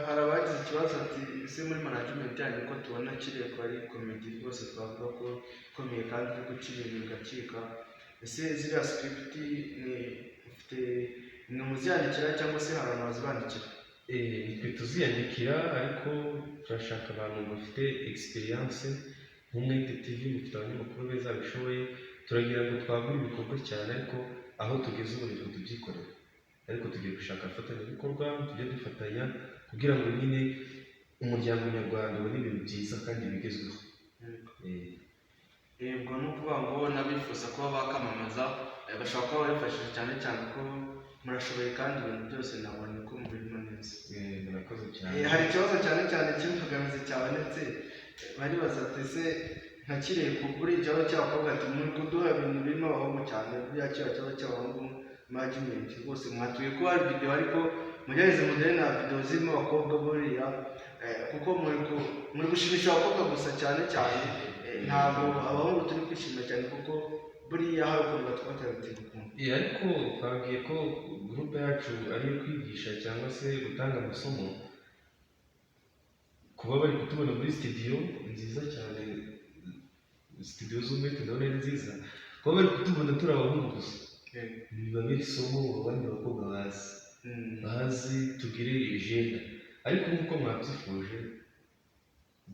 hari abagize ikibazo ati ese muri management yanyu ko tubona Kireko ari comedy rwose, twavuga ko ikomeye kandi iri guca ibintu bigacika, ese ziriya script ni ufite ni muziyandikira cyangwa se hari abantu bazibandikira? Nitwe tuziyandikira, ariko turashaka abantu bafite experience. Nk'Umwete TV mufite abanyamakuru beza babishoboye. Turagira ngo twagure ibikorwa cyane, ariko aho tugeze ubu nitwe tubyikorera, ariko tugiye gushaka abafatanyabikorwa tujye dufatanya kugira ngo nyine umuryango nyarwanda ubone ibintu byiza kandi bigezweho. Ubwo ni ukuvuga ngo n'abifuza kuba bakamamaza, bashobora kuba barifashije, cyane cyane ko murashoboye kandi ibintu byose nabonye ko mubirimo neza. Murakoze cyane. Hari ikibazo cyane cyane cy'imbogamizi cyabonetse, baribaza ati ese nka Kireko kuri ikibazo cy'abakobwa, ati muri kuduha ibintu birimo abahungu cyane, buriya kiriya kibazo cy'abahungu management rwose mwatuye ko hari video, ariko mugerageze mugere na video zirimo abakobwa buriya, kuko muri gushimisha abakobwa gusa cyane cyane, ntabwo abahungu turi kwishima cyane, kuko buriya hari ukuntu batwatira ukuntu. Ariko twabwiye ko groupe yacu ari iyo kwigisha cyangwa se gutanga amasomo. Kuba bari kutubona muri studio nziza cyane, studio z'Umwete ndabona ari nziza, kuba bari kutubona turi abahungu gusa bibabera isomo, abandi bakobwa bazi bazi tugire ijenda. Ariko nk'uko mwabyifuje,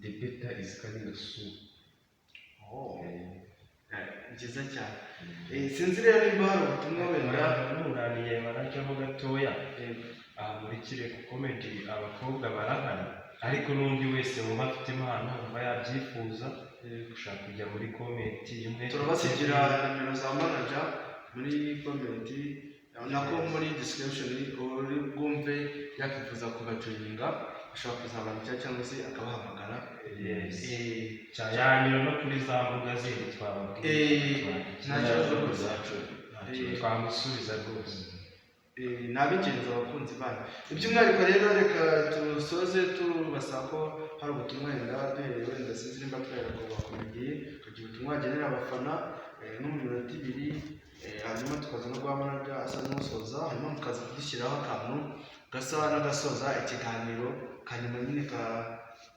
the better is coming soon. Oh. Byiza cyane. Sinzi rero niba hari ubutumwa wenda. Nunaniye manager gatoya. Aha muri Kireko Comedy abakobwa barahari, ariko n'undi wese wumva afite impano, wumva yabyifuza, ushaka kujya muri comment y'Umwete Turabasigira TV. nimero za manager muri comment. Nako muri description uri bwumve yakwifuza kubajoininga, ashobora kuzabandikira cyangwa se akabahamagara. Yes. Cyane Yanyura no kuri za mbuga zindi twababwiye. Nta kibazo rwose. Zacu. Twamusubiza rwose. Ni ab'ingenzi abakunzi banyu. Iby'umwihariko rero reka dusoze tubasaba ko hari ubutumwa wenda duhereye, wenda sinzi nimba twahera ku bakomediye, tukagira ubutumwa bagenera abafana nko mu minota 2, hanyuma tukaza no guha manager asa n'usoza, hanyuma mukaza kudushyiraho akantu gasa n'agasoza ikiganiro kanyuma nyine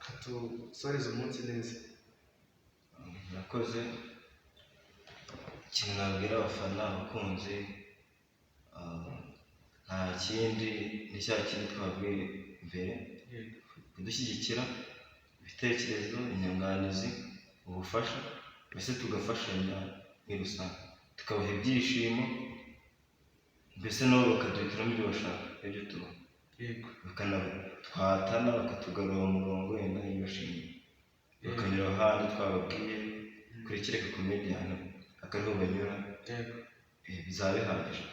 katusoreza umunsi neza. Murakoze. Ikintu nabwira abafana, abakunzi, nta kindi, ni cya kindi twabwiye mbere: kudushyigikira, ibitekerezo, inyunganizi, ubufasha, mbese tugafashanya muri rusange, tukabaha ibyishimo, mbese nabo bakaduhitiramo ibyo bashaka, ibyo tubaha. Twatana bakatugarura mu murongo, wenda ntibashimye bakanyura ahandi twababwiye kuri Kireka Comedian akariho banyura. Bizaba bihagije.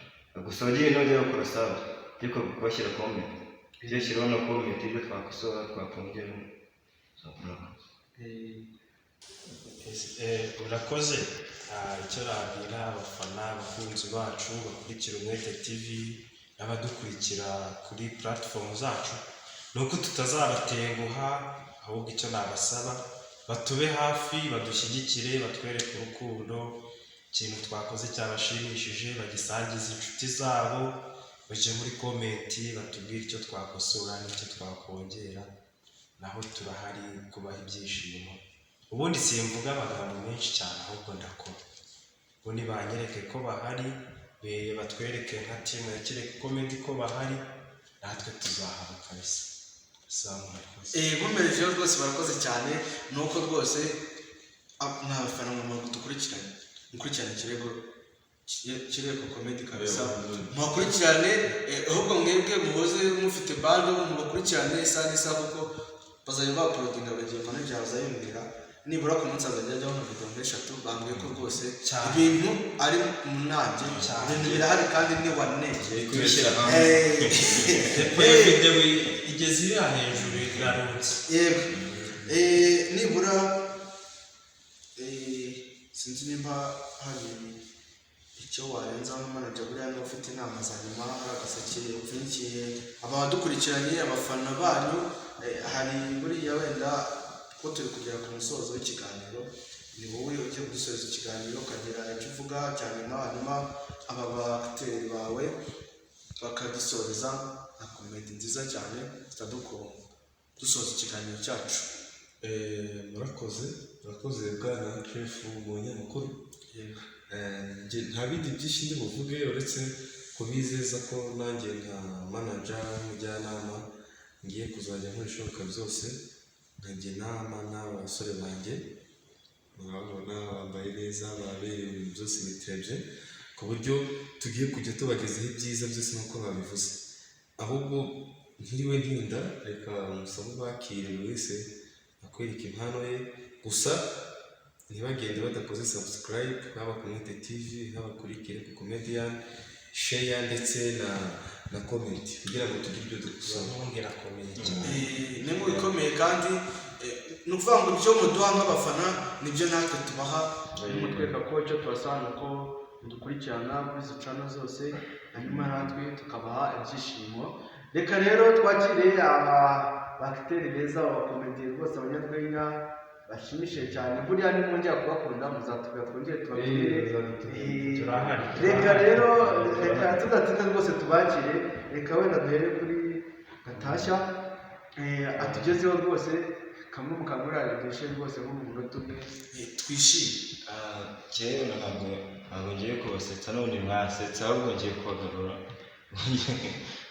Gusa abagiye n'abajya bakora sub, ariko kubashyira comment, ibyo shyiraho na comment, ibyo twakosora twakongeramo. So, murakoze. Urakoze. Icyo nabwira abafana, abakunzi bacu bakurikira Umwete TV n'abadukurikira kuri platform zacu ni uko tutazabatenguha, ahubwo icyo nabasaba, batube hafi, badushyigikire, batwereke urukundo. Ikintu twakoze cyabashimishije bagisangize inshuti zabo, bajye muri comment batubwire icyo twakosora n'icyo twakongera, naho turahari kubaha ibyishimo. Ubundi simvuga amagambo menshi cyane, ahubwo ndakora. Ubundi banyereke ko bahari, batwereke nka team ya Kireka Comedy ko bahari, natwe tuzahaba kabisa. Sawa, murakoze. Nkomerejeho rwose, barakoze cyane. Ni uko rwose mwa bafana mu dukurikirane, mukurikirane Kirego Comedy kabisa, mubakurikirane. Ahubwo mwebwe muhoze mufite bande, mubakurikirane isaha n'isaha, kuko bazajya bauploadinga buri gihe. Manager azayumvira nibura ku munsi azajya ajyaho nka video nk'eshatu. Bambwiye ko rwose Cyane. ibintu ari munange. Cyane. Ibintu birahari kandi ni wane. Kubishyira hanze. Tempo ya video igeze iriya hejuru, irarutse. Yego. Nibura sinzi nimba hari icyo warenza nka manager, buriya niba ufite inama za nyuma, hari agaseke upfunyikiye abadukurikiranye, abafana banyu. Hari buriya wenda ko turi kugera ku musozo w'ikiganiro, ni wowe ugiye kudusoreza ikiganiro ukagira icyo uvuga cya nyuma, hanyuma aba bagiteri bawe bakadusoreza nka comedy nziza cyane zitadukunda, dusoza ikiganiro cyacu. Murakoze, murakoze bwana chef umunyamakuru. Njye nta bindi byinshi ndi buvuge uretse kubizeza ko nanjye nka manager, nk'umujyanama, ngiye kuzajya nkora ibishoboka byose nkajya inama n'abasore banjye. Murababona bambaye neza, baberewe, ibintu byose biterebye, ku buryo tugiye kujya tubagezaho ibyiza byose nk'uko babivuze. Ahubwo ntiriwe ntinda, reka musabe bakire, buri wese akwereka impano ye. Gusa ntibagende badakoze subscribe, haba ku Mwete TV, haba kuri Kireko Comedian, share ndetse na comment kugira ngo tugire ibyo dukosora. Inkunga irakomeye cyane. Ni inkuru ikomeye kandi ni ukuvuga ngo ibyo muduha nk'abafana nibyo natwe tubaha, mutwereka ko icyo tubasaba ni uko mudukurikirana kuri izo channel zose, hanyuma natwe tukabaha ibyishimo. Reka rero twakire aba bagiteri beza, abakomediye rwose, abanyarwenya bashimishije cyane. Buriya nimwongera kubakunda muzatubwira twongere tubatumire. Turahari. Reka rero, reka tudatinze rwose tubakire. Reka wenda duhere kuri Gatashya, atugezeho rwose kamwe mu kamurari dushe rwose nko mu munota umwe, twishime. Njyewe ntabwo ngiye kubasetsa none mwasetsa, ahubwo ngiye kubagarura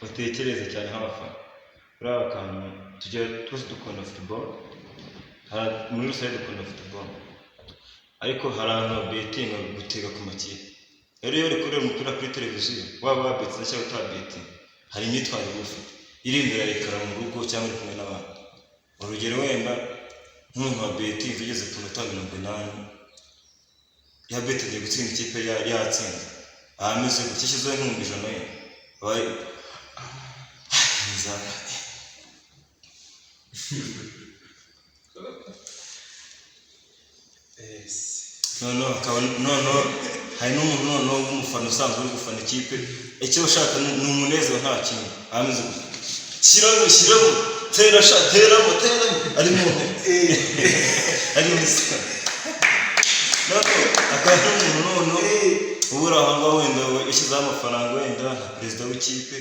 mutekereze cyane nk'abafana. Buriya akantu tujya twese dukunda football, muri rusange dukunda football, ariko hari abantu babetinga, gutega ku makipe. Rero iyo uri kureba umupira kuri televiziyo, waba wabetinze cyangwa utabetinze, hari imyitwarire uba ufite iri imbere ya écran mu rugo cyangwa uri kumwe n'abandi. Urugero, wenda nk'umuntu wabetinze ugeze ku minota 80, yabetinze gutsinda ikipe yatsinze. Ameze gutya, ashyizeho 100,000 ye. Abaye inzara. Noneho hakaba, noneho hari n'umuntu noneho w'umufana usanzwe uri gufana ikipe, icyo ushaka ni umunezero, nta kintu. Ameze gutya, shyiramo, shyiramo, tera sha, teramo, teramo, ari mu ntebe, ari muri siporo. Noneho akaba n'umuntu noneho ubura aho ngaho, wenda yashyizeho amafaranga, wenda nka perezida w'ikipe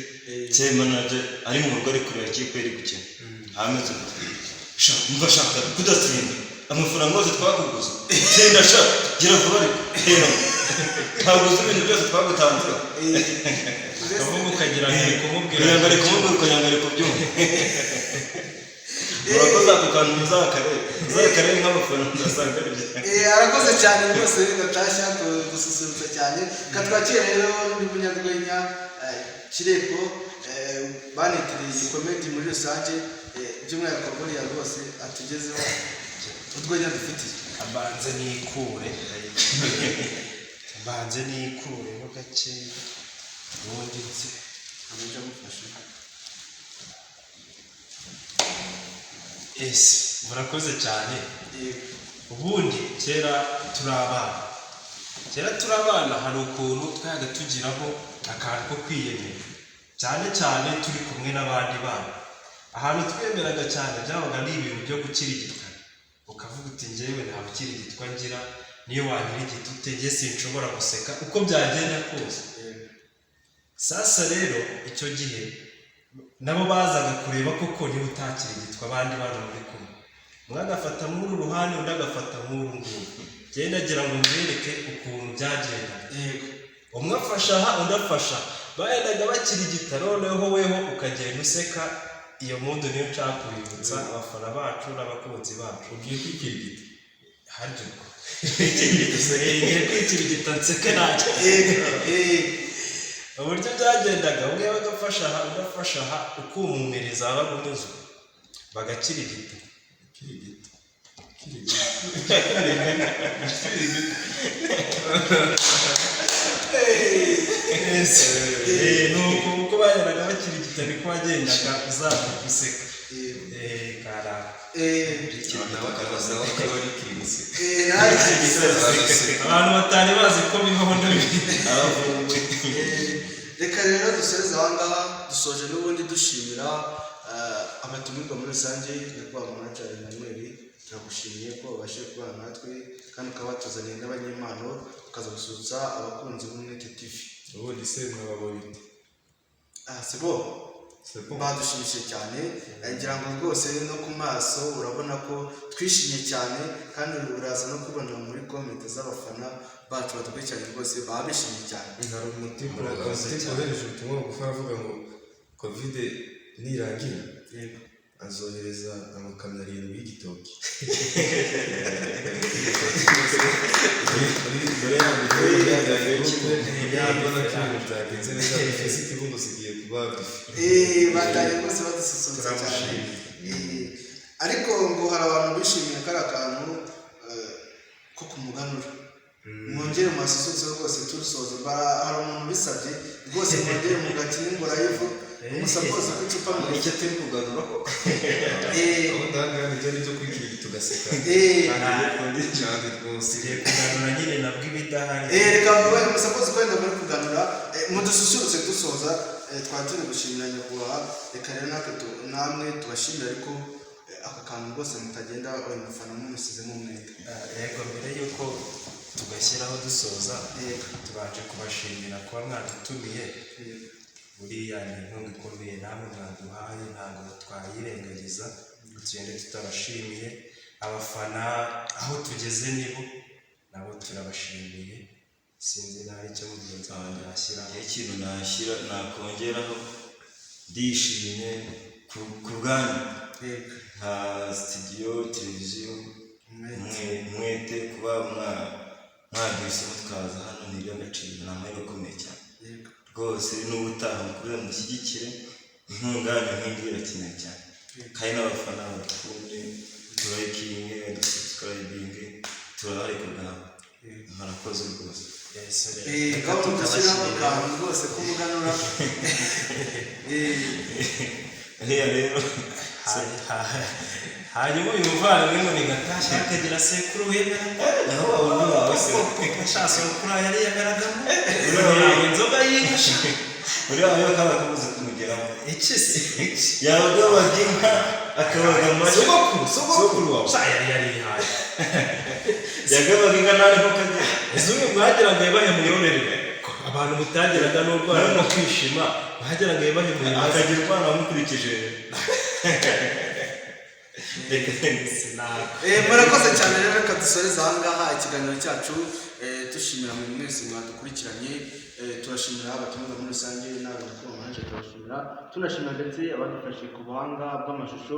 cyangwa manager, ari mu rugo ari kureba ikipe iri gukina, ameze gutya: "Sha, umva, shaka kudatsinda, amafaranga yose twakuguze, tsinda sha, gira vuba, ariko teramo, ntabwo uzi ibintu byose twagutanze." Akavuga ukagira ngo ari kumubwira. Kugira ngo ari kumubwira, ukagira ngo ari kubyumva. Murakoze, ako kantu muzakarebe, muzakarebe nk'abafana, muzasanga ari byo. Arakoze cyane rwose Gatashya gususurutsa cyane. Katwakire rero n'undi munyarwenya, Kireko, banitiriye iyi comedy muri rusange, by'umwihariko buriya rwose atugezeho urwenya dufitiye. Abanze nikure, mbanze nikureho gakeya, ubundi nze. Amajwi amufashe. Ese murakoze cyane. Yego. Ubundi kera turi abana, kera turi abana, hari ukuntu twajyaga tugiraho akantu ko kwiyemera, cyane cyane turi kumwe n'abandi bana. Ahantu twemeraga cyane byabaga ari ibintu byo gukirigitana, ukavuga uti: "Njyewe nta bukirigitwa ngira, niyo wanyirigita ute njye sinshobora guseka uko byagenda kose." Sasa rero icyo gihe nabo bazaga kureba koko niba utakirigitwa abandi bana muri kumwe, umwe agafata nk'uru ruhande, undi agafata nk'uru nguru. Ngenda agira ngo mbereke ukuntu byagendaga. Umwe afasha aha, undi afasha, bagendaga bakirigita, noneho weho ukagenda useka. Iyo mundu niyo nshaka kubibutsa abafana bacu n'abakunzi bacu. Ugiye kwikirigita? Harya ubwo ngiye kwikirigita nseke ntacyo. Uburyo byagendaga, umwe yabaga afasha aha, undi afasha aha, ukumumiriza wabaga unyuzwe, bagakirigita. Kirigita, kirigita, kirigita. Nuko uko bagendaga bakirigita niko wagendaga uzamuka useka. Karaka. Nawe akaba ari kirigise. Abantu batari bazi ko bibaho ndabizi. Aravumbuye. Reka rero dusoreze aha ngaha. Dusoje n'ubundi dushimira abatumirwa muri rusange. Nyakubahwa manager Emmanuel, turagushimiye ko wabashije kubana natwe kandi ukaba watuzaniye n'abanyempano tukaza gususurutsa abakunzi b'Umwete TV. Ubundi se mwababonye ute? Ah, c'est bon. C'est bon. Badushimishije cyane. Ngira ngo rwose no ku maso urabona ko twishimye cyane, kandi uraza no kubona muri comment z'abafana bacu badukurikiranye, rwose baba bishimye cyane. Hari umutipe Murakoze cyane. wohereje ubutumwa bugufi, aravuga ngo COVID nirangira azohereza amakamyo 7 y'igitoki. Muri ya groupe yabona ko ibintu byagenze neza, ifisi ngo zigiye kuba bife. Batangiye rwose badususurutsa cyane. Ariko ngo hari abantu bishimiye kariya kantu ko kumuganura, mwongere mubasusurutse rwose turusoza. Hari umuntu ubisabye rwose, mwongere mugakine ngo live umusapoze ku icupa mu Icyo turi kuganura ko Ubundi aha ngaha nibyo ari byo kwikirigita ugaseka cyane rwose. Tugiye kuganura nyine nabwo ibidahari. Reka babaye umusapozi ko wenda muri kuganura, mudususurutse dusoza. Twari turi gushimira nyakubahwa. Reka rero natwe namwe tubashimire, ariko aka kantu rwose mutagenda uyu mufana mumusizemo umwete. Yego, mbere y'uko tugashyiraho dusoza, Yego. tubanje kubashimira kuba mwadutumiye. Buriya ni inkunga ikomeye namwe mwaduhaye, ntabwo twayirengagiza ngo tugende tutabashimiye. Abafana aho tugeze nibo, nabo turabashimiye. Sinzi nawe icyo mugenzi wanjye yashyiraho. Igihe ikintu nashyira nakongeraho, ndishimye ku bwanyu nka studio televiziyo Umwete, kuba mwaduhisemo tukaza hano ni iby'agaciro, ni amahirwe akomeye cyane rwose. N'ubutaha mukomeze mushyigikire, inkunga yanyu nk'ingiyi irakenewe cyane, kandi n'abafana badukunde, turayikinge, dusubscribinge, turahari ku bwawe. Murakoze rwose. Yes, rero. Eh, ngaho dushyiraho akantu rwose k'umuganura. Hariya rero. Hanyuma uyu muvandimwe ngo ni Gatashya, akagira sekuru wemera. Naho wabona wawe se. Sha, sokuru yari yemeragamo ntabwo inzoga y'inka sha. Uriya wawe kaba kabuze kumugeramo. Iki se iki? Yagabaga inka, akabaga amashyo. Sogokuru. Sogokuru wawe. Sha, yari yarihaye. Yagabaga inka nta niko kagera. Ese umwe mwagiraga yabahe muyoberere abantu mutagiraga n'urwara no kwishima, mwagiraga yabahe muyoberere. Akagira umwana wamukurikije. Reka. Sinaka. Murakoze cyane rero, reka dusoreze aha ngaha ikiganiro cyacu. Dushimira mwe mwese mwadukurikiranye. Turashimira abatumirwa muri rusange n'abanyakubahwa manje, turabashimira, tunashimira ndetse abadufashe ku buhanga bw'amashusho.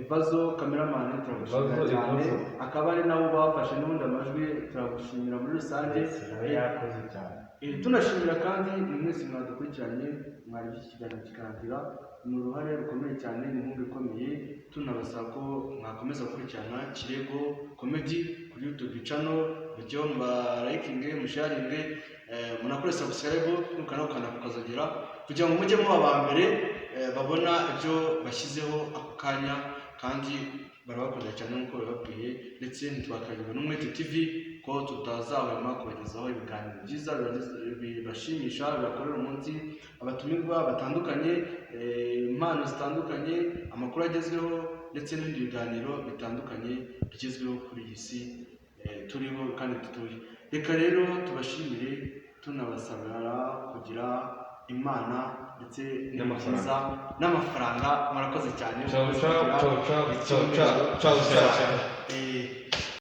Evazo cameraman, turagushimira Evazo, cyane. Evazo. Akaba ari nabo bafashe n'ubundi amajwi, turagushimira muri rusange. Nawe yakoze cyane. Tunashimira kandi mwe mwese mwadukurikiranye, mwarebye iki kiganiro kikarangira, ni uruhare rukomeye cyane, ni inkunga ikomeye. Tunabasaba ko mwakomeza gukurikirana Kirego Comedy kuri YouTube channel, mujyeho mubarayikinge, musharinge, munakore subscribe, mukanakanda kukazogera kugira ngo mujye muba aba mbere babona ibyo bashyizeho ako kanya. Kandi barabakunda cyane nk'uko bababwiye, ndetse ntitwakagirwa n'Umwete TV ko tutazahwema kubagezaho ibiganiro byiza bibashimisha, bibakorera umunsi, abatumirwa batandukanye, impano zitandukanye, amakuru agezweho ndetse n'ibindi biganiro bitandukanye bigezweho kuri iyi si turiho kandi dutuye. Reka rero tubashimire, tunabasabira kugira Imana ndetse N'amafaranga. n'ibyiza n'amafaranga. Murakoze cyane. Ciao, ciao, ciao, ciao, ciao, ciao, ciao, ciao.